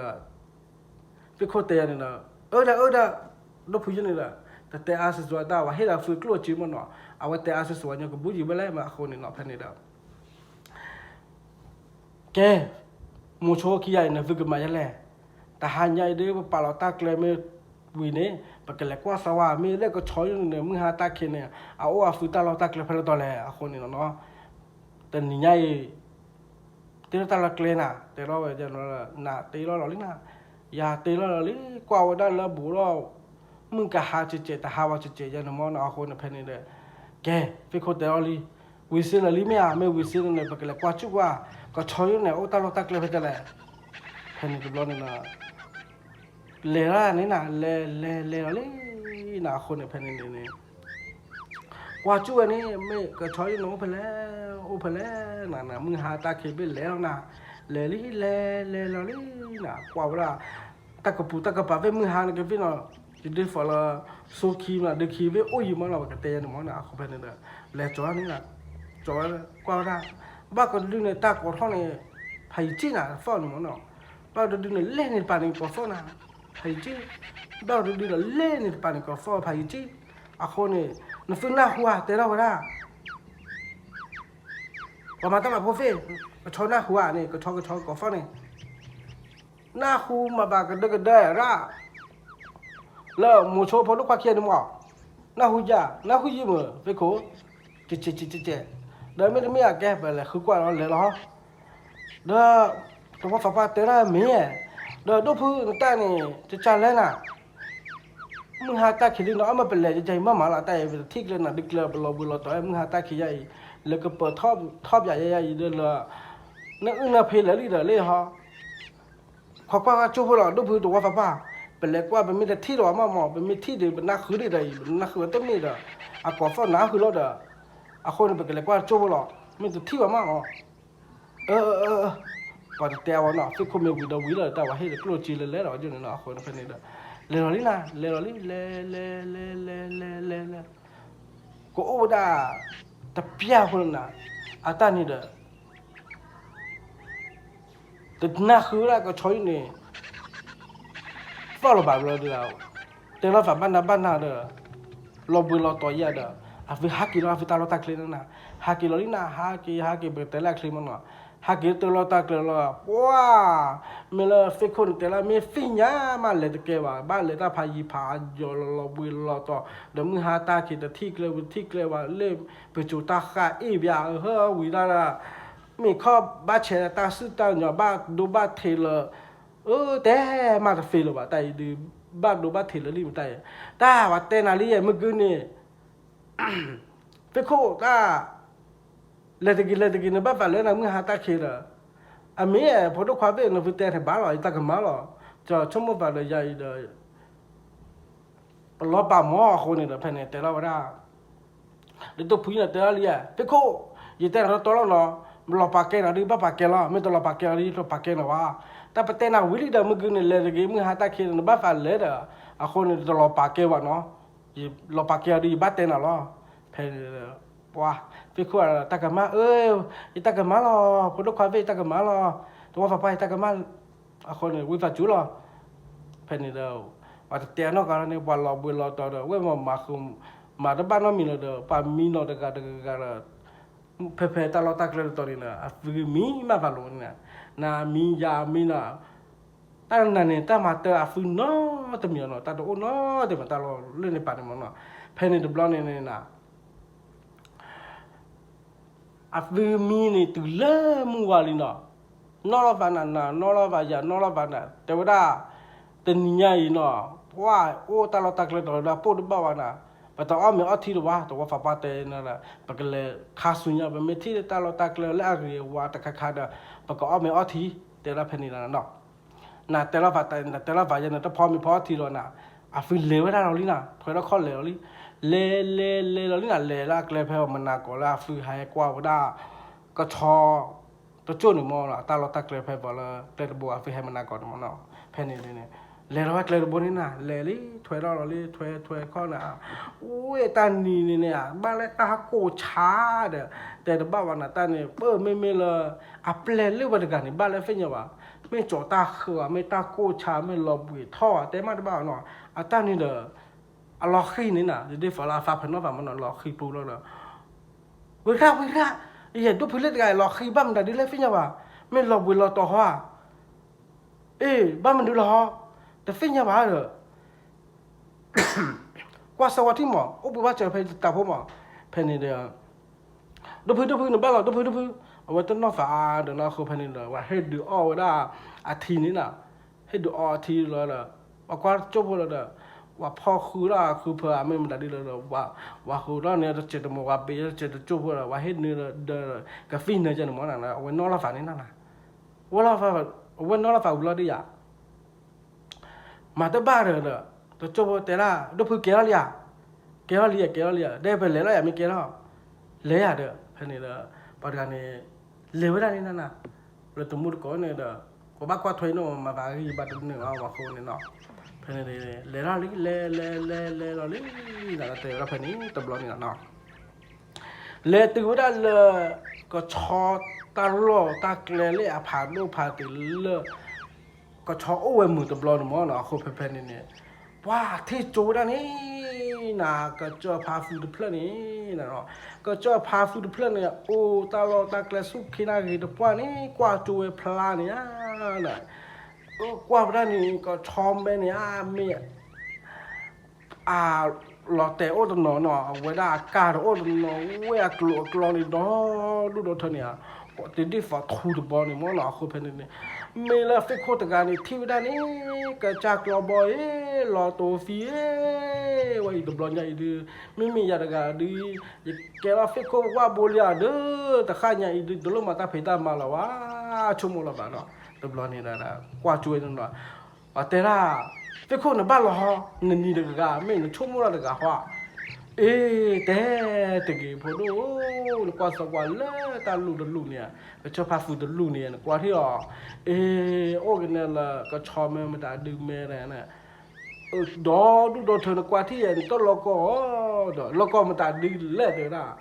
သ့ၣ်ခိၣ်တဲယၤန့ၣ်ဒီး အၢဒီးအၢဒီး ဒိၣ်ဖုယိန့ၣ်ဒီး တတဲအါစံၣ်စိၤတၢ် ပှၤဟ့ၣ်ဒီးသုကျိၣ်စ့မးနီၤ, အဝဲတဲအါစံၣ်စိၤဝဲညီကဘူၣ်ယံၤဝဲလဲၣ်မးအဃိန့ၣ်နီၤ, ဖဲန့ၣ်ဒီး ကဲ, မိၤဆိခံဂၤအံၤန့ၣ် သုကမၤယဲလဲၣ်, တဟါညါအံၤဒ်ပပာ်လီၤတၢ်ကျဲမ့ၢ်ဝံၤန့ၣ် ပကလဲၤကွၢ်စးဝါ မ့ၢ်လၢကဆီယိန့ၣ် မုၢ်ဟါတၢ်ခံးန့ၣ် အအိၣ်အသုတၢ်လီၢ်တၢ်ကျဲဖဲလဲၣ်တီၤလဲၣ်အဃိန့ၣ်နီၤ, တနံၤညါအံၤ တ့ထီၣ်တၢ်လီၢ်ကျဲနၤ တဲထီၣ်ဝဲ နတ့ထီၣ်လီၤလံနၤ, ယၤတ့လီၤလီၤလံ ကွၢ်ဝဲဒၣ်လၢဘူးလီၤ, မုၢ်ကဟါစဲးစဲး တဟါဝဲစဲးစဲးယဲန့ၣ်မ့ၢ်နီၤ အဃိန့ၣ်ဖဲန့ၣ်ဒီး, ကဲ, ဖ့ခိၣ်တဲအီၤလံ, ဝံၤစ့လၢာ်လံမ့ၢ်ဧါ, မ့ၢ်ဝံၤစ့လၢာ်န့ၣ် ပကလဲၤကွၢ်စူၣ်ကွၢ်, ကဆီယိန့ၣ် အိၣ်တၢ်လီၢ်တၢ်ကျဲဖဲတလဲၣ်, ဖဲန့ၣ်တဘျီန့ၣ်နီၤ လဲၤလီၤန့ၣ်နၤ လဲၤလဲၤလဲၤလီၤလံနၤ အဃိန့ၣ်ဖဲန့ၣ်န့ၣ်န့ၣ် ကွၢ်စူၣ်ဝဲန့ၣ် မ့ၢ်ကဆီယိန့ၣ်အိၣ်ဖဲလဲၣ်, အိၣ်ဖဲလဲၣ်နၤနၤ မုၢ်ဟါတၢ်ခံးဘ့ၣ်လဲၤလီၤနၤ, လဲၤလံ လဲၤလဲၤလီၤလံနၤ ကွၢ်ဝဲဒၣ် တၢ်ကပူၤတၢ်ကပၤဘ့ၣ်မုၢ်ဟါန့ၣ်ကဘ့ၣ်နီၤ, ယဒ်သိးလၢ ဆိခံမး ဒုးခံဘ့ၣ်အိၣ်ယံၤမးနီၤ ပကတဲယဲန့ၣ်မ့ၢ်နီၤ အဃိဖဲန့ၣ်ဒီး လဲၤကၠီၤန့ၣ် ကၠီၤဝဲ ကွၢ်ဝဲဒၣ် ဘၣ်ကဒုန့ၣ် တၢ်ကိးထီၣ်န့ၣ် ဖးယံၤကံနၤ သီၣ်န့ၣ်မ့ၢ်နီၤ, ဘၣ်ကဒုန့ၣ် လဲၣ်န့ၣ်တပၤန့ၣ် ကိးသီၣ်နၤ ဖးယံၤကံ, ဘၣ်ကဒုဒီး လဲၣ်န့ၣ်တပၤန့ၣ် ကိးသီၣ်ဖးယံၤကံ, အဃိန့ၣ် နသုနၢ်ဟူဧါ တဲထီၣ်ဝဲဒၣ် ပှၤမၤတၢ်မၤဖိသ့ၣ်, ကဆီနၢ်ဟူဧါန့ၣ် ကဆီကဆီကိးသီၣ်န့ၣ် နၢ်ဟူမၤဘၣ်ကဒၢကဒၢဒၣ် လၢမိၤဆိဖိဒိၣ်ခွါခံဂၤန့ၣ်မး, နၢ်ဟူယၤ နၢ်ဟူယံၤမး ဖ့ခိၣ်, ကကဲးကဲးကဲးကဲး, ဒီးမ့တမ့ၢ်အကဲ ပလဲၤဃုကွၢ်လီၤလဲၤလီၤ, ဒီး သဝီသးပှၢ်တဲဒၣ်မ့ၢ်, ဒီးဒိၣ်ဖုနတၢ်န့ၣ် ကကလဲၣ်နၤ မုၢ်ဟါတၢ်ခံးလံနီၤ အမ့ၢ်ပလဲၤယယံၤမးမးလီၤ တၢ်အံၤ ပတထံၣ်ကျဲနၤဒုးကျဲ ပလီၤဘှံးလီၤတီၤ မုၢ်ဟါတၢ်ခံးယါအံၤ လၢကပၢၤထီၣ်ယါယါအံၤဒီးလၢ နအုၣ်နဖ့လၢာ်လံဒီးလံဟီ ခိးကွၢ်ကွၢ်ကၠိဖိလီၤ ဒိၣ်ဖုသဝီသးပှၢ်, ပလဲၤကွၢ်ပမ့ၢ်တထံၣ်လီၤမးမး ပမ့ၢ်ထံၣ်ဒီး ပနၢ်ဃုဒံးဒီးအံၤ ပနၢ်ဃုဝဲတမ့ၢ်ဒီး အကိးသီၣ်နၢ်ဃုလီၤဒီး အဃိန့ၣ် ပကလဲၤကွၢ်ကၠိဖိလီၤ မ့ၢ်တထံၣ်ဘၣ်မးအီၤ အၢ ပှၤတတဲအီၤနီၤ သ့ၣ်ခိၣ်မ့ၢ်ဝံၤဒီးဝံၤလီၤ တၢ်ဝဲဟ့ၣ်ဒီးကျိၣ်စ့လၢလဲၤဒီး ကၠိန့ၣ်နီၤ အဃိန့ၣ်ဖဲန့ၣ်ဒီး လဲၤလီၤလံနၤ လဲၤလီၤလံ လဲၤ လဲၤ လဲၤ လဲၤ လဲၤ လဲၤ လဲၤ ကအိၣ်ဝဲဒၣ် တပျၢ်ဖိလီၤနၤ အတၢ်န့ၣ်ဒီး တနၢ်ဃုဝဲဒၣ်ကဆီယံၤန့ၣ် သီၣ်လီၤဘၣ်ဘျီဒီး တဲလီၤသးဘၣ်နၤဘၣ်နၤဒီး လီၤဘှံးလီၤတီၤယါဒီး အသုဟးက့ၤလီၤ အသုတၢ်လီၢ်တၢ်ကျဲန့ၣ်နၤ ဟးက့ၤလီၤလံနၤ ဟးက့ၤ ဟးက့ၤ ပကတဲလၢအချ့မးနီၤ ဟးက့ၤတၢ်လီၢ်တၢ်ကျဲလီၤ ပှၤ မ့ၢ်လၢသ့ၣ်ခိၣ်န့ၣ်တဲလၢမ့ၢ်သ့ၣ်ညါမးလဲၤတကဲဘၣ် ဘၣ်လဲၤတၢ်ဖးယံၤဖးယီၤလီၤဘှံးလီၤတီၤ ဒီးမုၢ်ဟါတၢ်ခံးတထံၣ်ကျဲဝံၤတထံၣ်ကျဲဘၣ် လၢပစိၤတၢ်ဃၢ်အ့ၣ်ဘၣ် ဟၢဝံၤဒၣ် မ့ၢ်ခီဘၣ်ဆဲးတၢ်စုၣ်တၢ်ညီၤ ဘၣ်ဒိဘၣ်ထံးလၢ အၢ တဲမးတသ့လၢၤဘၣ် တၢ်အံၤဒုး ဘၣ်ဒိဘၣ်ထံးလၢလံမတၤအံၤ တၢ်ပှၤတဲနၤလံယဲ မုၢ်ကုန့ၣ် သ့ၣ်ခိၣ်တၢ် လဲၤတဂ့ၤလဲၤတဂ့ၤ နဘၣ်သးလဲၤနၤ မုၢ်ဟါတၢ်ခံးဒီး အမ့ၢ်ဖိဒိၣ်ခွါဘ့ၣ် နသုတဲန့ၣ်ဘၣ်လီၤ ယတၢ်ကမၣ်လီၤ ကဆိကမိၣ်သးဒီးယၤအံၤဒီး ပလီၤပာ်မီၤအဃိန့ၣ်ဒီး ဖဲန့ၣ်တဲလီၤဝဲဒၣ် ဒ်သိးဖုယနတဲလီၤလံဧါ သ့ၣ်ခိၣ် ယတဲနၤတီတီလီၤနီၤ လီၤပာ်ကဲနၤဒုး ဘၣ်ပာ်ကဲလီၤ မ့ၢ်တလီၤပာ်ကဲလီၤဒုး တပာ်ကဲနၤဝဲ တၢ်ပတဲနၤဝံၤလံဒီး မုၢ်ကုန့ၣ် လဲၤတဂ့ၤ မုၢ်ဟါတၢ်ခံး နဘၣ်သးလဲၤဒီး အဃိန့ၣ် တလီၤပာ်ကဲဘၣ်နီၤ ယလီၤပာ်ကဲအီၤဒုး ယဘၣ်တဲနၤလီၤ ဖဲန့ၣ် ပှၤ သ့ၣ်ခိၣ် တၢ်ကမၣ် အၢ ယတၢ်ကမၣ်လီၤ ဖိဒိၣ်ခွါဘ့ၣ် ယတၢ်ကမၣ်လီၤ သဝီသးပှၢ် ယတၢ်ကမၣ် အဃိန့ၣ် ဝံသးစူၤလီၤ ဖဲန့ၣ်ဒီး ပှၤတတဲအနီၢ်ကီၢ်လီၤန့ၣ် ပှၤလီၤဘှံးလီၤတီၤဒီး ဝဲမၤမၤဃုာ် မၤတဘၣ်နီတမံၤလီၤဒီး ပှၤမံနီၤတဂၤတဂၤဒီး ဖဲဖဲတၢ်လီၢ်တၢ်ကျဲတတီၤန့ၣ်ဒီး အသုမံမးဖးလိၤန့ၣ် နမံယၤမံနီၤ တၢ်နၤန့ၣ် တၢ်မၤတၢ်အသုနီတမံၤလီၤနီၤ တၢ်တအိၣ်နီတမံၤ တၢ်လီၢ်လၢန့ၣ်ပာ်န့ၣ်မးနီၤ ဖဲန့ၣ်တဘျီန့ၣ်န့ၣ် အသုမံန့ၣ်တုၤလၢမုၢ်ဝါလံနီၤ, နီၣ်လီၤသးနၤ နၤနီၣ်လီၤသးယၤ နီၣ်လီၤသးနၤ တဲဝဲဒၣ်, တနံၤညါအံၤနီၤ, ပှၤအိၣ်တၢ်လီၢ်တၢ်ကျဲတီၤလၢပိၢ်တဘၣ်ဝဲနၤ, ပတအီၣ်မ့ၤအီထံတဝါ တဝီဖးပှၢ်တဲနၤ, ပကလဲၤခါဆူညါ ပမ့ၢ်ထံၣ်တၢ်လီၢ်တၢ်ကျဲလၢအဂ့ၤဝါတခါခါဒီး ပကအီၣ်မ့ၤအီထံ, တဲဒၣ်ဖဲန့ၣ်လီၤနီၤ. နတဲလီၤသး နတဲလီၤသးယဲ နတဖီမ့ၤဖီအီထံလီၤနၤ, အသုလဲၤဝဲဒၣ်လီၤလံနၤ, ထွဲထီၣ်ခီၣ်လဲၤလီၤလံ, လဲၤလဲၤလဲၤလီၤလံနၤ, လဲၤလၢအကျဲဖဲမနၤကီးလၢအသုဟဲကွၢ်ဝဲဒၣ် ကဆီ တကၠိၢ်န့ၣ်မ့ၢ်နီၤ, အတၢ်လီၢ်တၢ်ကျဲဖဲပှၤလၢကျဲတဘိအသုဟဲမနၤကီးန့ၣ်မ့ၢ်နီၤ, ဖဲန့ၣ်န့ၣ် လဲၤလီၤဝဲကျဲတဘိန့ၣ်နၤ, လဲၤလံ ထွဲထီၣ်လီၤလံ ထွဲထွဲခီၣ်နၤ, အိၣ်တၢ်နံၤန့ၣ်န့ၣ် ဘၣ်လၢတၢ်ကိၢ်ဆါဒီး တဲတဘၣ်ဝဲနၤတၢ်န့ၣ် ပၢ်မ့မ့ၢ်လၢ အပျဲၢ်လၢဝဲတဂၤန့ၣ် ဘၣ်လၢသ့ၣ်ညါဘၣ်, မ့ၢ်ကၠီၤတၢ်ဃၢၤဘၣ် မ့ၢ်တၢ်ကိၢ်ဆါ မ့ၢ်လီၤဘှံးထီၣ်ဘၣ် တဲမးတဘၣ်နီၤ, အတၢ်န့ၣ်ဒီး အလီၤဃံၤန့ၣ်နၤ, ဒ်သိးလၢအသးဖဲနီၣ်သးမ့ၢ်နီၤ လီၤဃံၤပူၤလီၤဒီး ဝံၤရၣ်ဝံၤရၣ်, ယဲ ဒိၣ်ဖုလၢတဂၤ လီၤဃံၤဘၣ်မတၤဒ်လဲၣ်သ့ၣ်ညါဘၣ်, မ့ၢ်လီၤဘှံးလီၤတီၤဟီဧါ, အ့ ဘၣ်မနုၤလီၤဟီ, တသ့ၣ်ညါဘၣ်ဒီး ကွၢ်စၢၤဝဲထံၣ်မး အိၣ်ဘှံးဘၣ်စၢၤဖဲတၢ်ဖိမး, ဖဲန့ၣ်ဒီး ဒိၣ်ဖုဒိၣ်ဖု နဘၣ်လီၤ ဒိၣ်ဖုဒိၣ်ဖု, အဝဲတနီၣ်သးအါဒီးနီၤ အဃိဖဲန့ၣ်ဒီး ဝဲဟ့ၣ်ဒုးအီၣ်ဝဲဒၣ်အထံန့ၣ်နၤ, ဟ့ၣ်ဒုးအီထံလီၤဒီး ပှၤကွၢ်တကၠိၢ်ဖိလီၤဒီး ပှၤဖီၣ်ဃုာ်ဒီးဃုဖၢအမ့ၢ်မတၤဒ်လီၤဒီး ပှၤဃုာ်ဒီးန့ၣ်တစဲးတမီၤ ပှၤဘ့ၣ်တစဲးတကၠိၢ်ဖိဒီး ပှၤဟ့ၣ်နုာ်ဒီး ကသံၣ်နုာ်ကဲန့ၣ်မ့ၢ်နီၤ အဝဲနီၣ်လီၤသးန့ၣ်နီၤ ဝဲလီၤသး အဝဲနီၣ်လီၤသးဝံၤလီၤဒ်ယၤ မၤတဘၣ်ဒီး တကၠိၢ်ဖိတဲဒၣ် ဒိၣ်ဖုကဲထီၣ်လံဧါ, ကဲထီၣ်လံဧါ ကဲထီၣ်လံဧါ တဲပလဲၤလီၤယၤမ့ၢ်ကဲထီၣ်, လဲၤယၤဒီး ဖဲန့ၣ်ဒီး ပှၤတဂၤန့ၣ် လဲၤဝဲဒၣ်န့ၣ်နၤနၤ, လၢတမူတကိးန့ၣ်ဒီး ပဘၣ်ကွၢ်ထွဲအံၤနီၤ မၤသးဂံၢ်ဘါတန့ၢ်အီၤအဃိန့ၣ်နီၤ, ဖဲန့ၣ် လဲၤထီၣ်လံ လဲၤလဲၤလဲၤလဲၤလီၤလံ, နၤတဲဝဲဒၣ်ဖဲန့ၣ် တဘျီန့ၣ်လီၤနီၤ လဲၤတုၤဝဲဒၣ်လၢ ကဆီတၢ်လီၢ်တၢ်ကျဲလၢအဖးဒိၣ်ဖးတုၤလၢ ကဆီအိၣ်ဝဲမုာ်တဘျီန့ၣ်မ့ၢ်နီၤ အဃိဖဲဖဲန့ၣ်န့ၣ် ပှၤထံၣ်ကၠိဝဲဒၣ်န့ၣ် နၤ ကစၢၢ်ဖါဖုတဖျၢၣ်န့ၣ် ကစၢၢ်ဖါဖုတဖျၢၣ်န့ၣ် အိၣ်တၢ်လီၢ်တၢ်ကျဲဆူၣ်ခ့နၢ်ဂ့ၤတပှၢ်န့ၣ် ကွၢ်ကၠိဝဲဖျါန့ၣ်ဧါ ကွၢ်ဝဲဒၣ်န့ၣ် ကဆီမဲန့ၣ်ဧါ မ့ၢ် အလီၤတဲာ်အိၣ်တနီၤနီၤ အဝဲဒၣ်အကါတအိၣ်တနီၤ ဝဲၢ်အကျိၤအကျီန့ၣ် ဒီဒူၣ်ဒီထၢန့ၣ်ဧါ, တဒ့ၣ်ဖီထူတဘီန့ၣ်မ့ၢ်နီၤ အဃိဖဲန့ၣ်န့ၣ် မ့ၢ်လၢသ့ၣ်ခိၣ်တဂၤန့ၣ် ထံၣ်ဝဲဒၣ်န့ၣ် ကစၢ်ကျီဘီအ့ၣ် လီၤတိၤသံအ့ၣ် ဝဲအံၤတဘျီညါအံၤဒုး မ့မ့ၢ်ယၤတဂၤဒုး ယကဲထီၣ်သ့ၣ်ခိၣ်ဝၣ်ဘိလံဧါဒီး တဃၣ်ညါအံၤဒုး တလိၣ်မၤတၢ်ဖံးတၢ်မၤလၢၤဘၣ် ဆိကမိၣ်လီၤဘၣ်နီၤ တဘျီန့ၣ်ဒီး ကွၢ်ကၠိဝဲနီၤ ပှၤတဲဒၣ် သ့ၣ်ခိၣ်နဘၣ်လီၤဟီ နနံၤတဂၤ မ့ၢ်နဆိကမိၣ်လၢတဂၤဟီ, အ့ တဲတဂ့ၤဖိဒိၣ်ဧၢ, နကွၢ်သီကွၢ်လၢတၢ်လူၢ်တလူၢ်န့ၣ် ကစၢၢ်ဖါဖုတလူၢ်န့ၣ် နကွၢ်ထံၣ်အီၤ, အ့ အိၣ်ကနဲလၢကဆီမဲမတၤဒုးမဲန့ၣ် ဒီဒူၣ်ဒီထၢနကွၢ်ထံၣ်ယဲ နတလီၤကီအီၤဒီး လီၤကီမတၤဒုးလဲၣ်တဲဝဲဒၣ်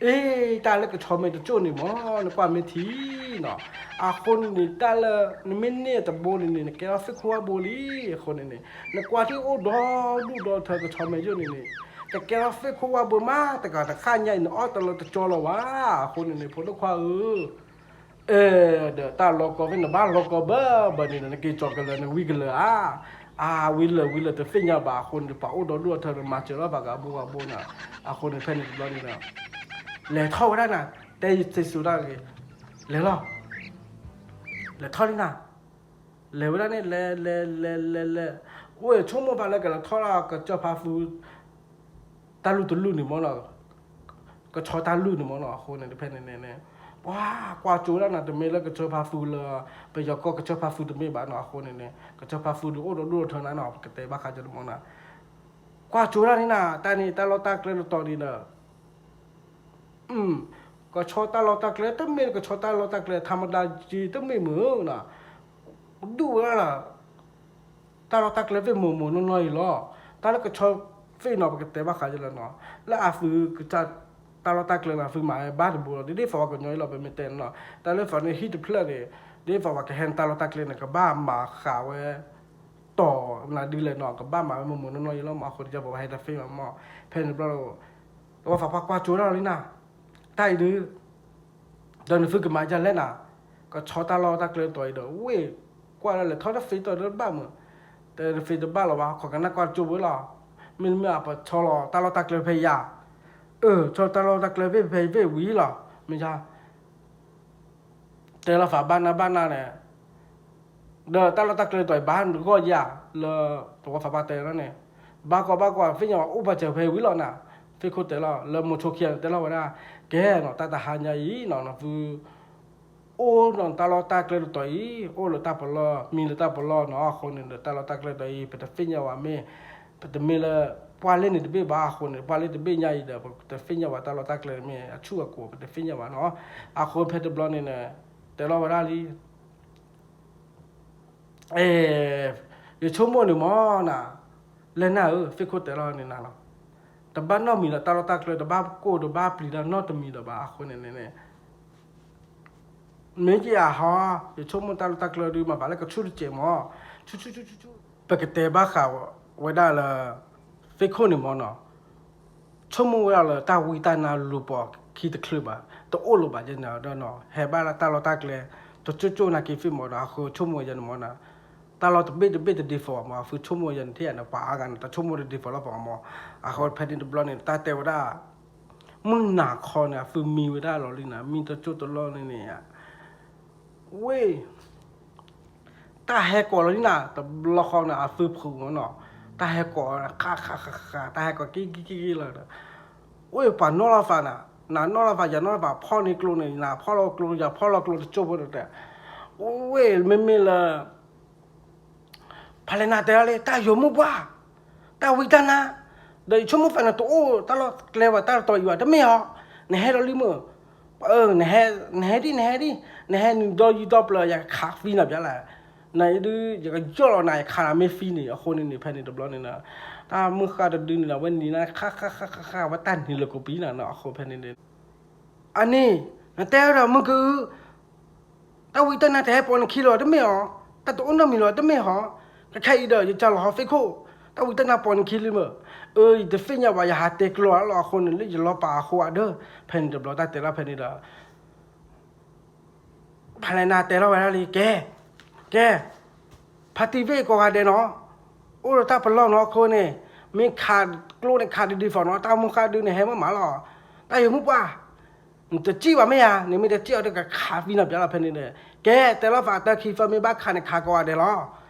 အ့ တၢ်လၢကဆီမဲတကၠိၢ်န့ၣ်မ့ၢ် နကွၢ်မ့ၢ်ထံနီၤ, အဃိန့ၣ် တၢ်လၢ နမ့ၢ်န့ၢ်တဘိန့ၣ်န့ၣ် နကဲထီၣ်သ့ၣ်ခိၣ်ဝၣ်ဘိလံ, အဃိန့ၣ်န့ၣ် နကွၢ်ထံၣ်အိၣ်ဒီဒူၣ်ဒီထၢကဆီမဲယိၣ်န့ၣ်န့ၣ် ကကဲထီၣ်သ့ၣ်ခိၣ်ဝၣ်ဘိမး တဂၤတဃၣ်ညါအံၤ နအီၣ်တလၢတကၠီလၢၤဘၣ်, အဃိန့ၣ်န့ၣ် ဖိဒိၣ်ခွါဧၢ အဲ ဒီးတၢ်လီၤကီဖဲန့ၣ် ဘၣ်လီၤကီဘၢဘၢန့ၣ်ဒီး နက့ၤကၠီၤကလၢာ်န့ၣ် ဝံၤကလၢာ်ဧါ, အါ ဝံၤလၢာ်ဝံၤလၢာ်တသ့ၣ်ညါဘၣ်အဃိန့ၣ် ပှၤအိၣ်ဒီဒူၣ်အထၢန့ၣ် မၤစၢၤလီၤပှၤဂၤဘိဂၤဘိန့ၣ်, အဃိန့ၣ်ဖဲန့ၣ်တဘျီန့ၣ်ဒီး လဲၤထီၣ်ဝဲဒၣ်နၤ, တဲယစ့စိၤဒၣ်ဂ့ၤ, လဲၤလီၤ, လဲၤထီၣ်လံနၤ, လဲၤဝဲဒၣ်န့ၣ် လဲၤလဲၤလဲၤလဲၤလဲၤ, အိၣ်ဆိကမိၣ်ဖးလၢကလဲၤထီၣ်လၢကစၢၢ်ဖါဖု တၢ်လူၢ်တလူၢ်န့ၣ်မ့ၢ်နီၤ, ကဆီတၢ်လူၢ်န့ၣ်မ့ၢ်နီၤ, အဃိန့ၣ် ဖဲန့ၣ်န့ၣ်န့ၣ် ပှၤကွၢ်ကၠိဝဲဒၣ်နၤ တမ့ၢ်လၢကစၢၢ်ဖါဖုလၢ ပယီၤကီၢ်ကစၢၢ်ဖါဖုတမ့ၢ်ဘၣ်နီၤ, အဃိန့ၣ်န့ၣ် ကစၢၢ်ဖါဖုဒုးအိၣ်ဒီဒူၣ်ဒီထၢနၤနီၤ, ပကတဲဘၣ်ဃးကၠိန့ၣ်မ့ၢ်နီၤ, ကွၢ်ကၠိဝဲဒၣ်န့ၣ်နၤ တၢ်န့ၣ်တၢ်လီၢ်တၢ်ကျဲတတီၤန့ၣ်ဒီး ကဆီတၢ်လီၢ်တၢ်ကျဲ တမ့ၢ်ကဆီတၢ်လီၢ်တၢ်ကျဲ ထါမတၤက့ တမ့ၢ်မုာ်နီၤ, ဒူၣ်ဝဲဒၣ်လီၤ, တၢ်လီၢ်တၢ်ကျဲသ့ၣ်မိၢ်မိၢ်နီၢ်နီၢ်အံၤလီၤ, တၢ်လၢကဆီသ့ၣ်နီၤ ပကတဲဘၣ်ဃးယလၢနီၤ, လၢအသုကစၢ်တၢ်လီၢ်တၢ်ကျဲန့ၣ် အသုမၤဝဲဘၣ်တဘိလီၤ, ဒ်သိးပှၤကညီအံၤလီၤ ပမ့ၢ်တဲနီၤ, တၢ်လၢ ပှၤန့ၣ် ဟံၣ်တဖျၢၣ်န့ၣ် ဒ်သိးပှၤကဟဲနတၢ်လီၢ်တၢ်ကျဲန့ၣ် ကဘၣ်မၤဃာ်ဝဲ တီၤနၤဒ်လဲၣ်နီၤ, ကဘၣ်မၤဝဲမိၢ်မိၢ်နီၢ်နီၢ်အံၤလီၤမး, အဃိန့ၣ်ပှၤဟဲတသ့ဘၣ်မး, ဖဲန့ၣ်တဘျီ တဝီသးပှၢ်ကွၢ်ကၠိဒၣ်လီၤလံနၤ, တၢ်အံၤဒုး ဒီးနသုကမၤဒ်လဲၣ်နၤ, ကဆီတၢ်လီၢ်တၢ်ကျဲတတီၤအံၤဒီး ဝ့ၢ် ကွၢ်ဒၣ်လဲာ်ထီၣ်တသ့တီၤတဘၣ်မး, တသ့တဘၣ်လီၤဘၣ် ခိးကနၣ်ကွၢ်ကၠိဝဲလီၤ, မ့တမ့ၢ်အပဆီလီၤတၢ်လီၢ်တၢ်ကျဲဖဲယၤ, အၢ ဆီတၢ်လီၢ်တၢ်ကျဲဖဲဖဲဝ့ၢ်ဝံၤလီၤ, မ့ၢ်ယၤ တဲလီၤသးဘၣ်နၤဘၣ်နၤန့ၣ်, ဒီးတၢ်လီၢ်တၢ်ကျဲတတီၤအံၤ ဘၣ်နဂီၢ်ယၤလၢ တဝီသးပှၢ်တဲလီၤန့ၣ်, ဘၣ်ကွၢ်ဘၣ်ကွၢ် သ့ၣ်ညါဝဲအိၣ်ပာ်စၢၤဖဲဝံၤလီၤနၤ, သ့ၣ်ခိၣ်တဲလီၤ လၢမိၤဆိခံဂၤန့ၣ် တဲလီၤဝဲဒၣ်, ကဲနီၤ တၢ်တဟါညါအံၤနီၤ နသု အိၣ်နီၤတၢ်လီၢ်တၢ်ကျဲတတီၤအံၤ အိၣ်လၢတၢ်ပလီၢ် မံလၢတၢ်ပလီၢ်နီၤ, အဃိန့ၣ်ဒီး တၢ်လီၢ်တၢ်ကျဲတတီၤအံၤ ပတသ့ၣ်ညါဝဲမ့ၢ် ပတမ့ၢ်လၢ ပှၢ်လ့ၣ်န့ၣ်တဘ့ၣ်ဘၣ်အဃိန့ၣ် ပှၢ်လ့ၣ်တဘ့ၣ်ညါအံၤဒီး ပတသ့ၣ်ညါဝဲတၢ်လီၢ်တၢ်ကျဲမ့ၢ်အဆူၣ်အကိၤ ပတသ့ၣ်ညါဝဲနီၤ, အဃိဖဲတဘျီန့ၣ်န့ၣ် တဲလီၤဝဲဒၣ်လံ အဲ ယဆိကမိၣ်န့ၣ်မ့ၢ်နၤ, လဲၤနၤဧၢ သ့ၣ်ခိၣ်တဲလီၤန့ၣ်နၤလီၤ, တဘၣ်နီတမံၤဒီး တၢ်လီၢ်တၢ်ကျဲ တဘၣ်ကိၢ်တဘၣ်ပျံၤတၢ်နီတမံၤဒီးဘၣ်အဃိန့ၣ်န့ၣ် မ့ၢ်က့ၤအဟီ ယဆိကမိၣ်တၢ်လီၢ်တၢ်ကျဲဒုး မၤဘၣ်လၢကဆူၣ်တစဲးမး, ဆူၣ်ဆူၣ်ဆူၣ်ဆူၣ်ဆူၣ် ပကတဲဘၣ်ဃးဝဲဒၣ်လၢ သ့ၣ်ခိၣ်န့ၣ်မ့ၢ်နီၤ, ဆိကမိၣ်ဝဲဒၣ်လၢတၢ်ဝံတၢ်နါလူၤပိာ်ခံတချုးဘၣ်, တအိၣ်လၢၤဘၣ်ယဲန့ၣ်ဒီးနီၤ, ဟဲဘၣ်လၢတၢ်လီၢ်တၢ်ကျဲ တကၠိၣ်ကၠိၣ်နာ်က့ဖ့ၣ်မးဒီး အဃိဆိကမိၣ်ယဲန့ၣ်မ့ၢ်နီၤ, တၢ်လီၢ်တဘ့ၣ်တဘ့ၣ်တဒ်သိးဘၣ်မး, အဃိဆိကမိၣ်ယဲန့ၣ် ထဲယၤန့ၣ် ပှၤအါဂၤန့ၣ် တဆိကမိၣ်တဒ်သိးလၢပှၤမး, အဃိဖဲန့ၣ်တဘျီန့ၣ် တၢ်တဲဝဲဒၣ် မုၢ်နၤခီန့ၣ် အသုမံဝဲဒၣ်လီၤလံနၤ, မံတကၠိၣ်တလီၢ်န့ၣ်န့ၣ် ဝ့ၢ် တၢ်ဟဲကိးလီၤလံနၤ တဘျီဃီန့ၣ် အသုဖုးမၢ်နီၤ, တၢ်ဟဲကိး ဃးဃးဃးဃး တၢ်ဟဲကိးက့ၤက့ၤက့ၤက့ၤလီၤဒီး အိၣ်ပှၤနီၣ်လီၤသးနၤ, နၤနီၣ်လီၤသး ယၤနီၣ်လီၤသး ဖီၣ်န့ၢ်ကျိန့ၣ် နၤဖီၣ်လီၤကျိ ယၤဖီၣ်လီၤကျိတကၠိဖိဒီးတဲ, အိၣ်ဝဲမ့မ့ၢ်လၢ ဖဲလဲၣ်နၤတဲဒၣ်လံ တၢ်ယိၤမုၣ်ပှၢ်, တၢ်ဝံတၢ်နါ, ဒီးယဆိကမိၣ်သးနတအိၣ်တၢ်လီၢ်တကျဲဘၣ် တၢ်တတီၤအံၤဘၣ် တမ့ၢ်ဧါ, နဟဲဒီးလံမုၢ်, နဟဲဒ် နဟဲဒ် နဟဲဒ် နဟဲနုာ်ဒီးယံာ်ဒီးပျၢၤ ယကခးသံနၤပျဲလဲၣ်, နဒုး ယကယီၢ်လီၤနၤ ယခးနၤမ့ၢ်သံန့ၣ် အဃိန့ၣ်န့ၣ် ဖဲန့ၣ်တဘျီန့ၣ်ဒီး တၢ်မုၢ်ဃၢ်တဒုန့ၣ်ဒီး ဝဲနံၤနါ ဃးဃးဃးဃးဃး ဝဲတၢ်နံၤလၢကိးပံနၤနီၤ အဃိဖဲန့ၣ်န့ၣ် အန့ၣ် နတဲဝဲဒၣ်မုၢ်ကုၢ် တၢ်ဝံတၢ်နါတဟဲပိာ်နခံလၢၤ တမ့ၢ်ဧါ, တၢ်တအိၣ်နီတမံၤလၢၤ တမ့ၢ်ဧါ, ခဲခဲအံၤဒီး ယကၢ်လီၤဟီသ့ၣ်ခိၣ်, တၢ်ဝံတၢ်နါပိာ်နခံလံမုၢ်, အၢ ယတသ့ၣ်ညါဘၣ် ယဟးတဲကျိအါလီၤ အဃိန့ၣ် လၢယလီၤပာ်အဃိအဒၢ, ဖဲန့ၣ်တဘျီတၢ်တဲလီၤဖဲန့ၣ်ဒီး ဖဲလဲၣ်နၤတဲလီၤဝဲဒၣ်လံ ကဲ, ကဲ, ဖါတံၢ်ဘ့ၣ်ကိးဂၤဒဲးနီၤ, အိၣ်ဒီးတၢ်ပလီၢ်နီၤ အဃိန့ၣ်, မ့ၢ်ခးကျိန့ၣ် ခးဒုးဒုးဖီနီၤ တၢ်မုၢ်ဃၢ်ဒုးန့ၣ် ဟဲမ့ၢ်မးလီၤ, တၢ်ယိၤမုၣ်ပှၢ်, နတစံၣ်ဘၣ်မ့ၢ်ဧါ, နမ့ၢ်တစံၣ်အီၤဒီး ကခးသံနၤပျဲလီၤ ဖဲန့ၣ်ဒီး, ကဲ တဲလီၤသးတၢ်ခံသၢမ့ၢ်ဘၣ်ခးန့ၣ် ခးကိးဂၤဒဲးလီၤ,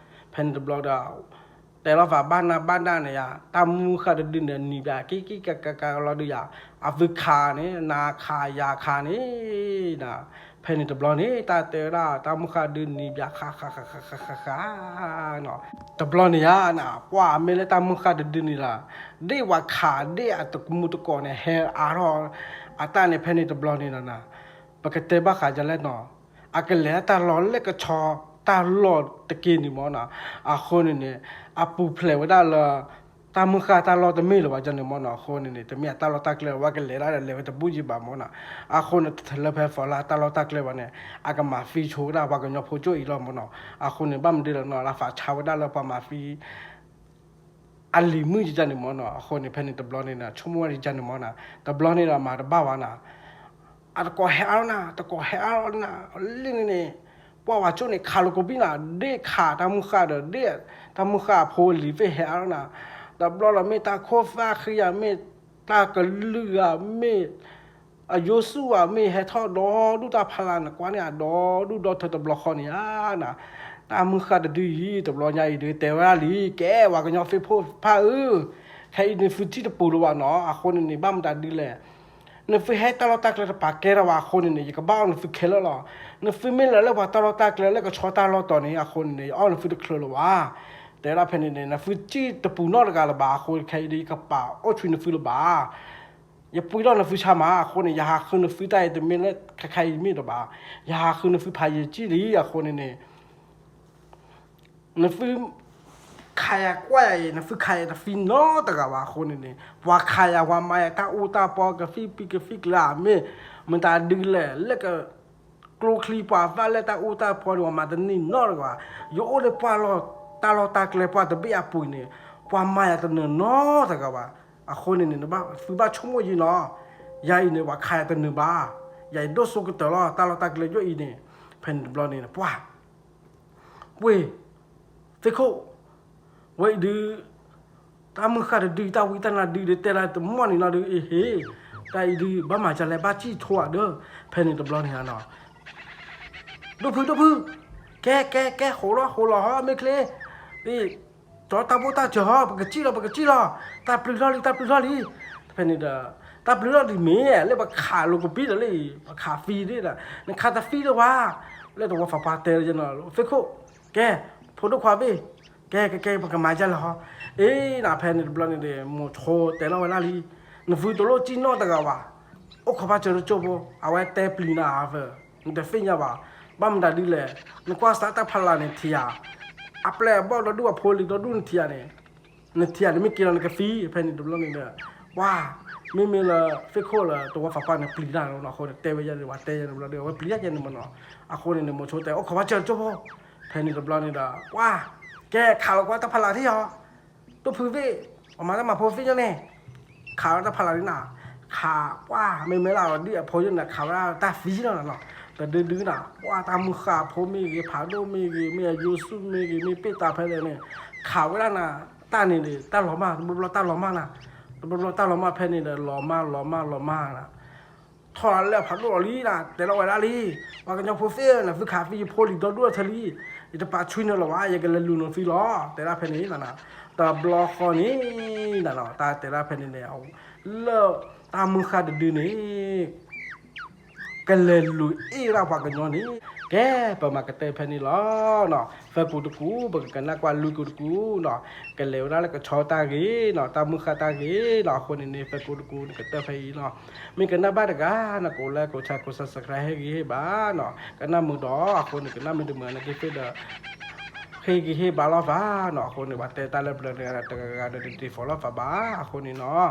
ဖဲန့ၣ်တဘျီဒီး တဲလီၤသးဘၣ်နၢ်ဘၣ်ဒၣ်န့ၣ်ယါ, တၢ်မုၢ်ဃၢ်တဒုန့ၣ် နံၤဘၣ်က့ၤက့ၤကကကလီၤဒုးယါ, အသုခးန့ၣ် နၤခးယၤခးန့ၣ်, ဖဲန့ၣ်တဘျီန့ၣ် တၢ်တဲဝဲဒၣ် တၢ်မုၢ်ဃၢ်ဒုးနံၤဘၣ် ဃးဃးဃးဃးဃးဃးဃးနီၤ, တဘျီန့ၣ်ယါနၤ ပှၢ်မ့ၢ်လၢတၢ်မုၢ်ဃၢ်တဒုန့ၣ်လီၤ, ဒ့ၣ်ဝၤခးဒ့ၣ်အတမူတကိးန့ၣ် ဟဲအါထီၣ်, အတၢ်န့ၣ် ဖဲန့ၣ်တဘျီန့ၣ်လီၤနၤ, ပကတဲဘၣ်ဃးဒ်လဲၣ်နီၤ အကလဲၤတၢ်လီၢ်လဲၣ်ကဆီတၢ်လီၢ်တက့ၢ်န့ၣ်မၢ်နီၤ, အဃိန့ၣ်န့ၣ်, အပူၤဖျဲးဝဲဒၣ်လၢ တၢ်မုၢ်ဃၢ်တၢ်လီၢ်တမ့ၢ်လၢၤဘၣ်န့ၣ်မၢ်နီၤ, အဃိန့ၣ်န့ၣ် တမ့ၢ်အတၢ်လီၢ်တၢ်ကျဲ ဝဲကလဲၤဒၣ်ဒီးလဲၤဝဲတဘူၣ်ယံၤဘၣ်မၢ်နီၤ, အဃိန့ၣ် တလၢဖဲဖီလာ်တၢ်လီၢ်တၢ်ကျဲဘၣ်န့ၣ် အကမၤသံဆိဝဲဒၣ်ပှၤကညီဖိကၠိၣ်အံၤလီၤမၢ်နီၤ, အဃိန့ၣ် ဘၣ်မနုၤလဲၣ်နီၤ လၢသးဆါဝဲဒၣ်လၢပှၤမၤသံ အလံၤမုၣ်ယကန့ၣ်မၢ်နီၤ, အဃိန့ၣ် ဖဲန့ၣ်တဘျီန့ၣ် ဆိကမိၣ်ဝဲဒ်ယကန့ၣ်မၢ်နီၤ, တဘျီန့ၣ်ဒီးမၤတဘၣ်ဘၣ်နီၤ, အတကိးဟဲအါလီၤနၤ, တကိးဟဲအါလီၤနၤ, လံန့ၣ်န့ၣ်, ပှၤဝၤကၠိၣ်န့ၣ် ခးလိာ်ကိးဘံနၤ, ဒ့ၣ်ခးတၢ်မုၢ်ဃၢ်ဒီး ဒ့ၣ်တၢ်မုၢ်ဃၢ်အဖိအလံၤသ့ၣ်ဟဲအါလီၤနၤ, တဘျီလီၤမ့ၢ်တၢ်ခိၣ်သၣ်ဃံဧါ, မ့ၢ်တၢ်ကလုၢ်ဧါ, မ့ၢ် အယိၤဆူၣ်ဧါ, မ့ၢ်ဟဲထီၣ်ဒီဒူၣ်တၢ်ဖးလၢ်န့ၣ် ကွၢ်န့ၢ်အဒီဒူၣ်ဒီထၢတဘျီဃီန့ၣ်ဧါနၤ, တၢ်မုၢ်ဃၢ်တဒုအံၤ တဘျီညါအံၤဒုးတဲဝဲဒၣ်လံ, ကဲ ပှၤကညီသ့ၣ်ဖိဖးဧၢ, ခဲအံၤန့ၣ်သုထံၣ်တပူၤလၢၤဘၣ်နီၤ, အဃိန့ၣ်န့ၣ် ဘၣ်မတၤဒ်လဲၣ်, နသုဟဲတၢ်လီၢ်တၢ်ကျဲတပာ်ကဲထီၣ်ဘၣ်အဃိန့ၣ်န့ၣ် ယကဘၣ်အီၣ်နသုခဲလၢာ်လီၤ, နသုမ့ၢ်လဲၤလၢပှၤတၢ်လီၢ်တၢ်ကျဲလၢကဆီတၢ်လီၢ်တီၤန့ၣ် အဃိန့ၣ်န့ၣ် ယအီၣ်နသုတချုးလၢၤဘၣ်, တဲဝဲဒၣ်ဖဲန့ၣ်န့ၣ် နသုထံၣ်တပူၤနီတဂၤလၢၤဘၣ်အဃိ ခဲအံၤဒုး ယကပာ်အိၣ်ဆူၣ်နသုလၢၤဘၣ် ယပှ့ၤထီၣ်နသုဆါမး အဃိန့ၣ် ယဟးဃုနသုတၢ်အံၤတမ့ၢ်လၢခဲခါအံၤမ့ၢ်ဒီးဘၣ်, ယဟးဃုနသုဖးယံာ်ကံၣ်လံ အဃိန့ၣ်န့ၣ်, နသု ခးယၤကွၢ်ယၤအံၤ နသုခးယၤတသံနီတဂၤဘၣ်အဃိန့ၣ်န့ၣ် ပှၤခးယၤပှၤမၤယၤတၢ်အူတၢ်ပီ ကသံၣ်ပံၣ်ကသံၣ်ကျၢၤဧါ မ့ၢ် မတၤဒုလဲၣ် လၢက ကျိချံပှၤသၣ်လၢတၢ်အူတၢ်ပီန့ၣ် ပှၤမၤတန့ၢ်နီတဂၤဘၣ်, ယအိၣ်လၢပှၢ်လီၢ် တၢ်လီၢ်တၢ်ကျဲပှၢ်တဘ့ၣ်အပူၤန့ၣ် ပှၤမၤယၤတနၢၤနီတဂၤဘၣ်, အဃိန့ၣ်န့ၣ် သုဘၣ်ဆိကမိၣ်ယံၤနီၤ, ယၤအံၤန့ၣ် ပှၤခးယၤတနၢၤဘၣ်, ယၤအံၤဒိၣ်စိကတၢၢ်လီၤ တၢ်လီၢ်တၢ်ကျဲယိၣ်အံၤန့ၣ်, ဖဲန့ၣ်တဘျီန့ၣ် ပှၢ် ပှ့ၤ သ့ၣ်ခိၣ် ဝဲအံၤဒုး တၢ်မုၢ်ဃၢ်တဒု တၢ်ဝံတၢ်နါဒု ဒုးတဲလၢတမီၢ်န့ၣ်နီၤဒုး အ့ဟ့, တၢ်အံၤဒုး ဘၣ်မၤဒ်လဲၣ် ဘၣ်စံၣ်ထိအဒၢ, ဖဲန့ၣ်တဘျီန့ၣ်နီၤ, ဒိၣ်ဖု ဒိၣ်ဖု, ကဲ ကဲ ကဲ ဃိးလီၤ ဃိးလီၤဟီ မ့ၢ်ချ့, အ့ ကၠီတၢ်ဘိၣ်တၢ်စၢၤဟီ ပကစံၣ်လီၤ ပကစံၣ်လီၤ, တၢ်ပျုၤထီၣ်လံ တၢ်ပျုၤထီၣ်လံ, ဖဲန့ၣ်ဒီး တၢ်ပျုၤထီၣ်လံမ့ၢ် လၢပခးလိာ်ကပံၤဒီးလံ, ပခးသံဒၣ်, နခးတသံလၢၤဘၣ်, လၢတဝီဖးပှၢ်တဲလၢယနီၤ သ့ၣ်ခိၣ်, ကဲ ဖိဒိၣ်ခွါဘ့ၣ်, ကဲ ကဲ ကဲ ပကမၤဒ်လဲၣ်ဟီ, အ့ နဖဲန့ၣ်တဘျီန့ၣ်ဒီး မိၤဆိတဲလီၤဝဲဒၣ်လံ, နသုတလိၣ်စံၣ်နီတဂၤဘၣ်, အိၣ်ခိးဘၣ်စၢၤတကၠိၢ်ဖိ, အဝဲတဲပျံၤနၤအသး, နတသ့ၣ်ညါဘၣ်, ဘၣ်မတၤဒ်လဲၣ်, နကွၢ်စးတၢ်ဖးလၢ်န့ၣ်ထံၣ်ဧါ, အပျဲၢ်အဘီၣ်ဒီဒူၣ်အဖိလံၤဒီဒူၣ်နထံၣ်ဧါန့ၣ်, နထံၣ်ဧါန့ၣ်မ့ၢ်က့ၤလီၤနကသံ, ဖဲန့ၣ်တဘျီန့ၣ်ဒီး, ပှၢ်, မ့မ့ၢ်လၢသ့ၣ်ခိၣ်လၢတဝီဖးပှၢ်န့ၣ်ပျံၤတၢ်လီၤနီၤ အဃိန့ၣ် တဲဝဲယၤန့ၣ် ပှၤတဲယၤန့ၣ်တဘျီဒီး အဝဲပျံၤတၢ်ယၤန့ၣ်မ့ၢ်နီၤ, အဃိန့ၣ်န့ၣ် မိၤဆိတဲ အိၣ်ခိးဘၣ်စၢၤတကၠိၢ်ဖိ, ဖဲန့ၣ်တဘျီန့ၣ်ဒီး ပှၢ်, ကဲခးလီၤကွၢ်တၢ်ဖးလၢ်ထံၣ်ဧါ တိၢ်ဖုသ့ၣ်, ပှၤမၤတၢ်မၤဖိသ့ၣ်ညါန့ၣ်, ခးဝဲတၢ်ဖးလၢ်န့ၣ်နၤ, ခး, ပှၢ်, မ့မ့ၢ်လၢအဝဲဒ်အဖိယိၣ်န့ၣ် ခးဝဲဒၣ်တၢ်သံလီၤနၤနီၤ, တဒုဒုနၤ, ပှၢ်, တၢ်မုၢ်ဃၢ်ဖိမ့ၢ်ဂ့ၤ, ဖးဒိၣ်မ့ၢ်ဂ့ၤ, မ့ၢ်အယိၤဆူၣ်မ့ၢ်ဂ့ၤ, မ့ၢ်ပ့ၢ်တၢ်ဖဲလဲၣ်န့ၣ်, ခးဝဲဒၣ်နၤ, တၢ်န့ၣ်န့ၣ် တၢ်လီၤမၢ်, တဘျီဘျီတၢ်လီၤမၢ်နၤ, တဘျီဘျီတၢ်လီၤမၢ်ဖဲန့ၣ်ဒီး လီၤမၢ် လီၤမၢ် လီၤမၢ်နၤ ထီၣ်လၢဖးဒိၣ်လီၤလံနီၤ, တဲလီၤဝဲဒၣ်လံ, ပှၤကညီဖိသ့ၣ်ဧၢ, နသုခးသံယဖိလံၤဒီဒူၣ်အထၢလံ, ယတပာ်ဆှံနၤလၢၤဘၣ်, ယကလဲၤလူၤနသုလီၤ, တဲဒၣ်ဖဲန့ၣ်နီၤ. တဘျီဃီန့ၣ်နီၤ, တၢ်တဲဒၣ်ဖဲန့ၣ်န့ၣ်, လၢတၢ်မုၢ်ဃၢ်တဒုန့ၣ် ကလဲၤလူၤအ့ၣ်ဒၣ်ပှၤကညီန့ၣ်, ကဲ, ပမၤကတၢၢ်ဖဲန့ၣ်လီၤနီၤ. ဖဲကိးတကူ ပကကနၣ်ကွၢ်လွံၢ်ကိးတကူနီၤ, ကလဲၤဝဲဒၣ်လၢကဆီတၢ်ဂ့ၢ်နီၤ, တၢ်မုၢ်ဃၢ်တၢ်ဂ့ၢ်နီၤ. အဃိန့ၣ်န့ၣ် ဖဲကိးတကူန့ၣ် ကတၢၢ်ဖဲအံၤနီၤ. မ့ၢ်ကနၣ်ဘၣ်တဂၤနီၤ, ကိး like ကိး share ကိး subscribe ဟ့ၣ်ဂံၢ်ဟ့ၣ်ဘါနီၤ. ကနၣ်မုာ်ဒီးအဃိန့ၣ် ကနၣ်မ့ၢ်တမုာ်နာ်က့သ့ၣ်ဒီး ဟ့ၣ်ဂံၢ်ဟ့ၣ်ဘါလိာ်သးနီၤ. အဃိန့ၣ် ပှၤတဲတၢ်လၢပျၢၤတဂၤဒီးတဂၤဒီးတဒ်သိးလိာ်သးဘၣ်. အဃိန့ၣ်နီၤ,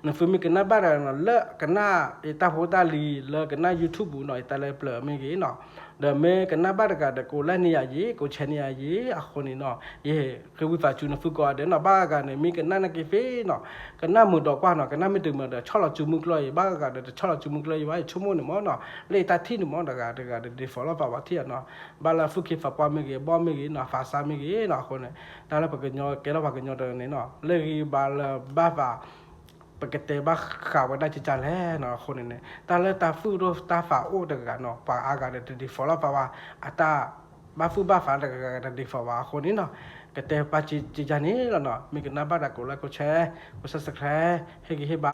နသုမ့ၢ်ကနၣ်ဘၣ်တဂၤနီၤ, လၢကနၣ်အတၢ်ဖိတၢ်လံၤ လၢကနၣ် YouTube ပူၤနီၤ, ယတၢ်လၢပျၢၤမ့ၢ်ဂ့ၤနီၤ, ဒီးမ့ၢ်ကနၣ်ဘၣ်တဂၤဒီး ကိး like န့ၢ်ယၤယ့ၤ, ကိး share န့ၢ်ယၤယ့ၤ. အဃိန့ၣ်နီၤ, ယဟ့ၣ်ဃ့ဝံသးစူၤနသုကိးဂၤဒဲးနီၤ. ဘၣ်ဂၤန့ၣ် မ့ၢ်ကနၣ်နာ်က့သ့ၣ်နီၤ, ကနၣ်မုာ်ဒီးကွၢ်နီၤ, ကနၣ်မ့ၢ်တမုာ်ဒီး ဆီၣ်လီၤစုမုၢ်ကျၢၢ်အံၤ, ဘၣ်ဂၤဒီးတဆီၣ်လီၤစုမုၢ်ကျၢၢ်အံၤဘၣ်, ယဆိကမိၣ်န့ၣ်မ့ၢ်နီၤ, လၢယတၢ်ထံၣ်န့ၣ်မ့ၢ် တဂၤတဂၤဒီးဒ်သိးလိာ်သးဘၣ်ထံၣ်နီၤ. ဘၣ်လၢ ဖုခ့ ဖးပှၢ်မ့ၢ်ဂ့ၤ, ဘီၣ်မ့ၢ်ဂ့ၤနီၤ, ဖးဆါမ့ၢ်ဂ့ၤနီၤ. အဃိန့ၣ် တၢ်လၢပှၤကညီ ကဲထီၣ်ပှၤကညီတဂၤန့ၣ်နီၤ, လၢဂံၢ်ဘါလၢဘၣ်သး ပကတဲဘၣ်ဃးဝဲဒၣ်ကကလဲၣ်နီၤ. အဃိန့ၣ်န့ၣ် တၢ်လၢတၢ်သူၣ်ဒိၣ်တၢ်သးအိၣ်တဂၤနီၤ, ပှၤအါဂၤဒီးတဒ်သိးလိာ်သးဘၣ်, အတၢ်ဘၣ်သူၣ်ဘၣ်သးတဂၤဂၤတဒ်သိးဘၣ်. အဃိန့ၣ်နီၤ, ကတဲပာ်စံးကကန့ၣ်လီၤနီၤ. မ့ၢ်ကနၣ်ဘၣ်ဒီး ကိး like ကိး share ကိး subscribe ဟ့ၣ်ဂံၢ်ဟ့ၣ်ဘါ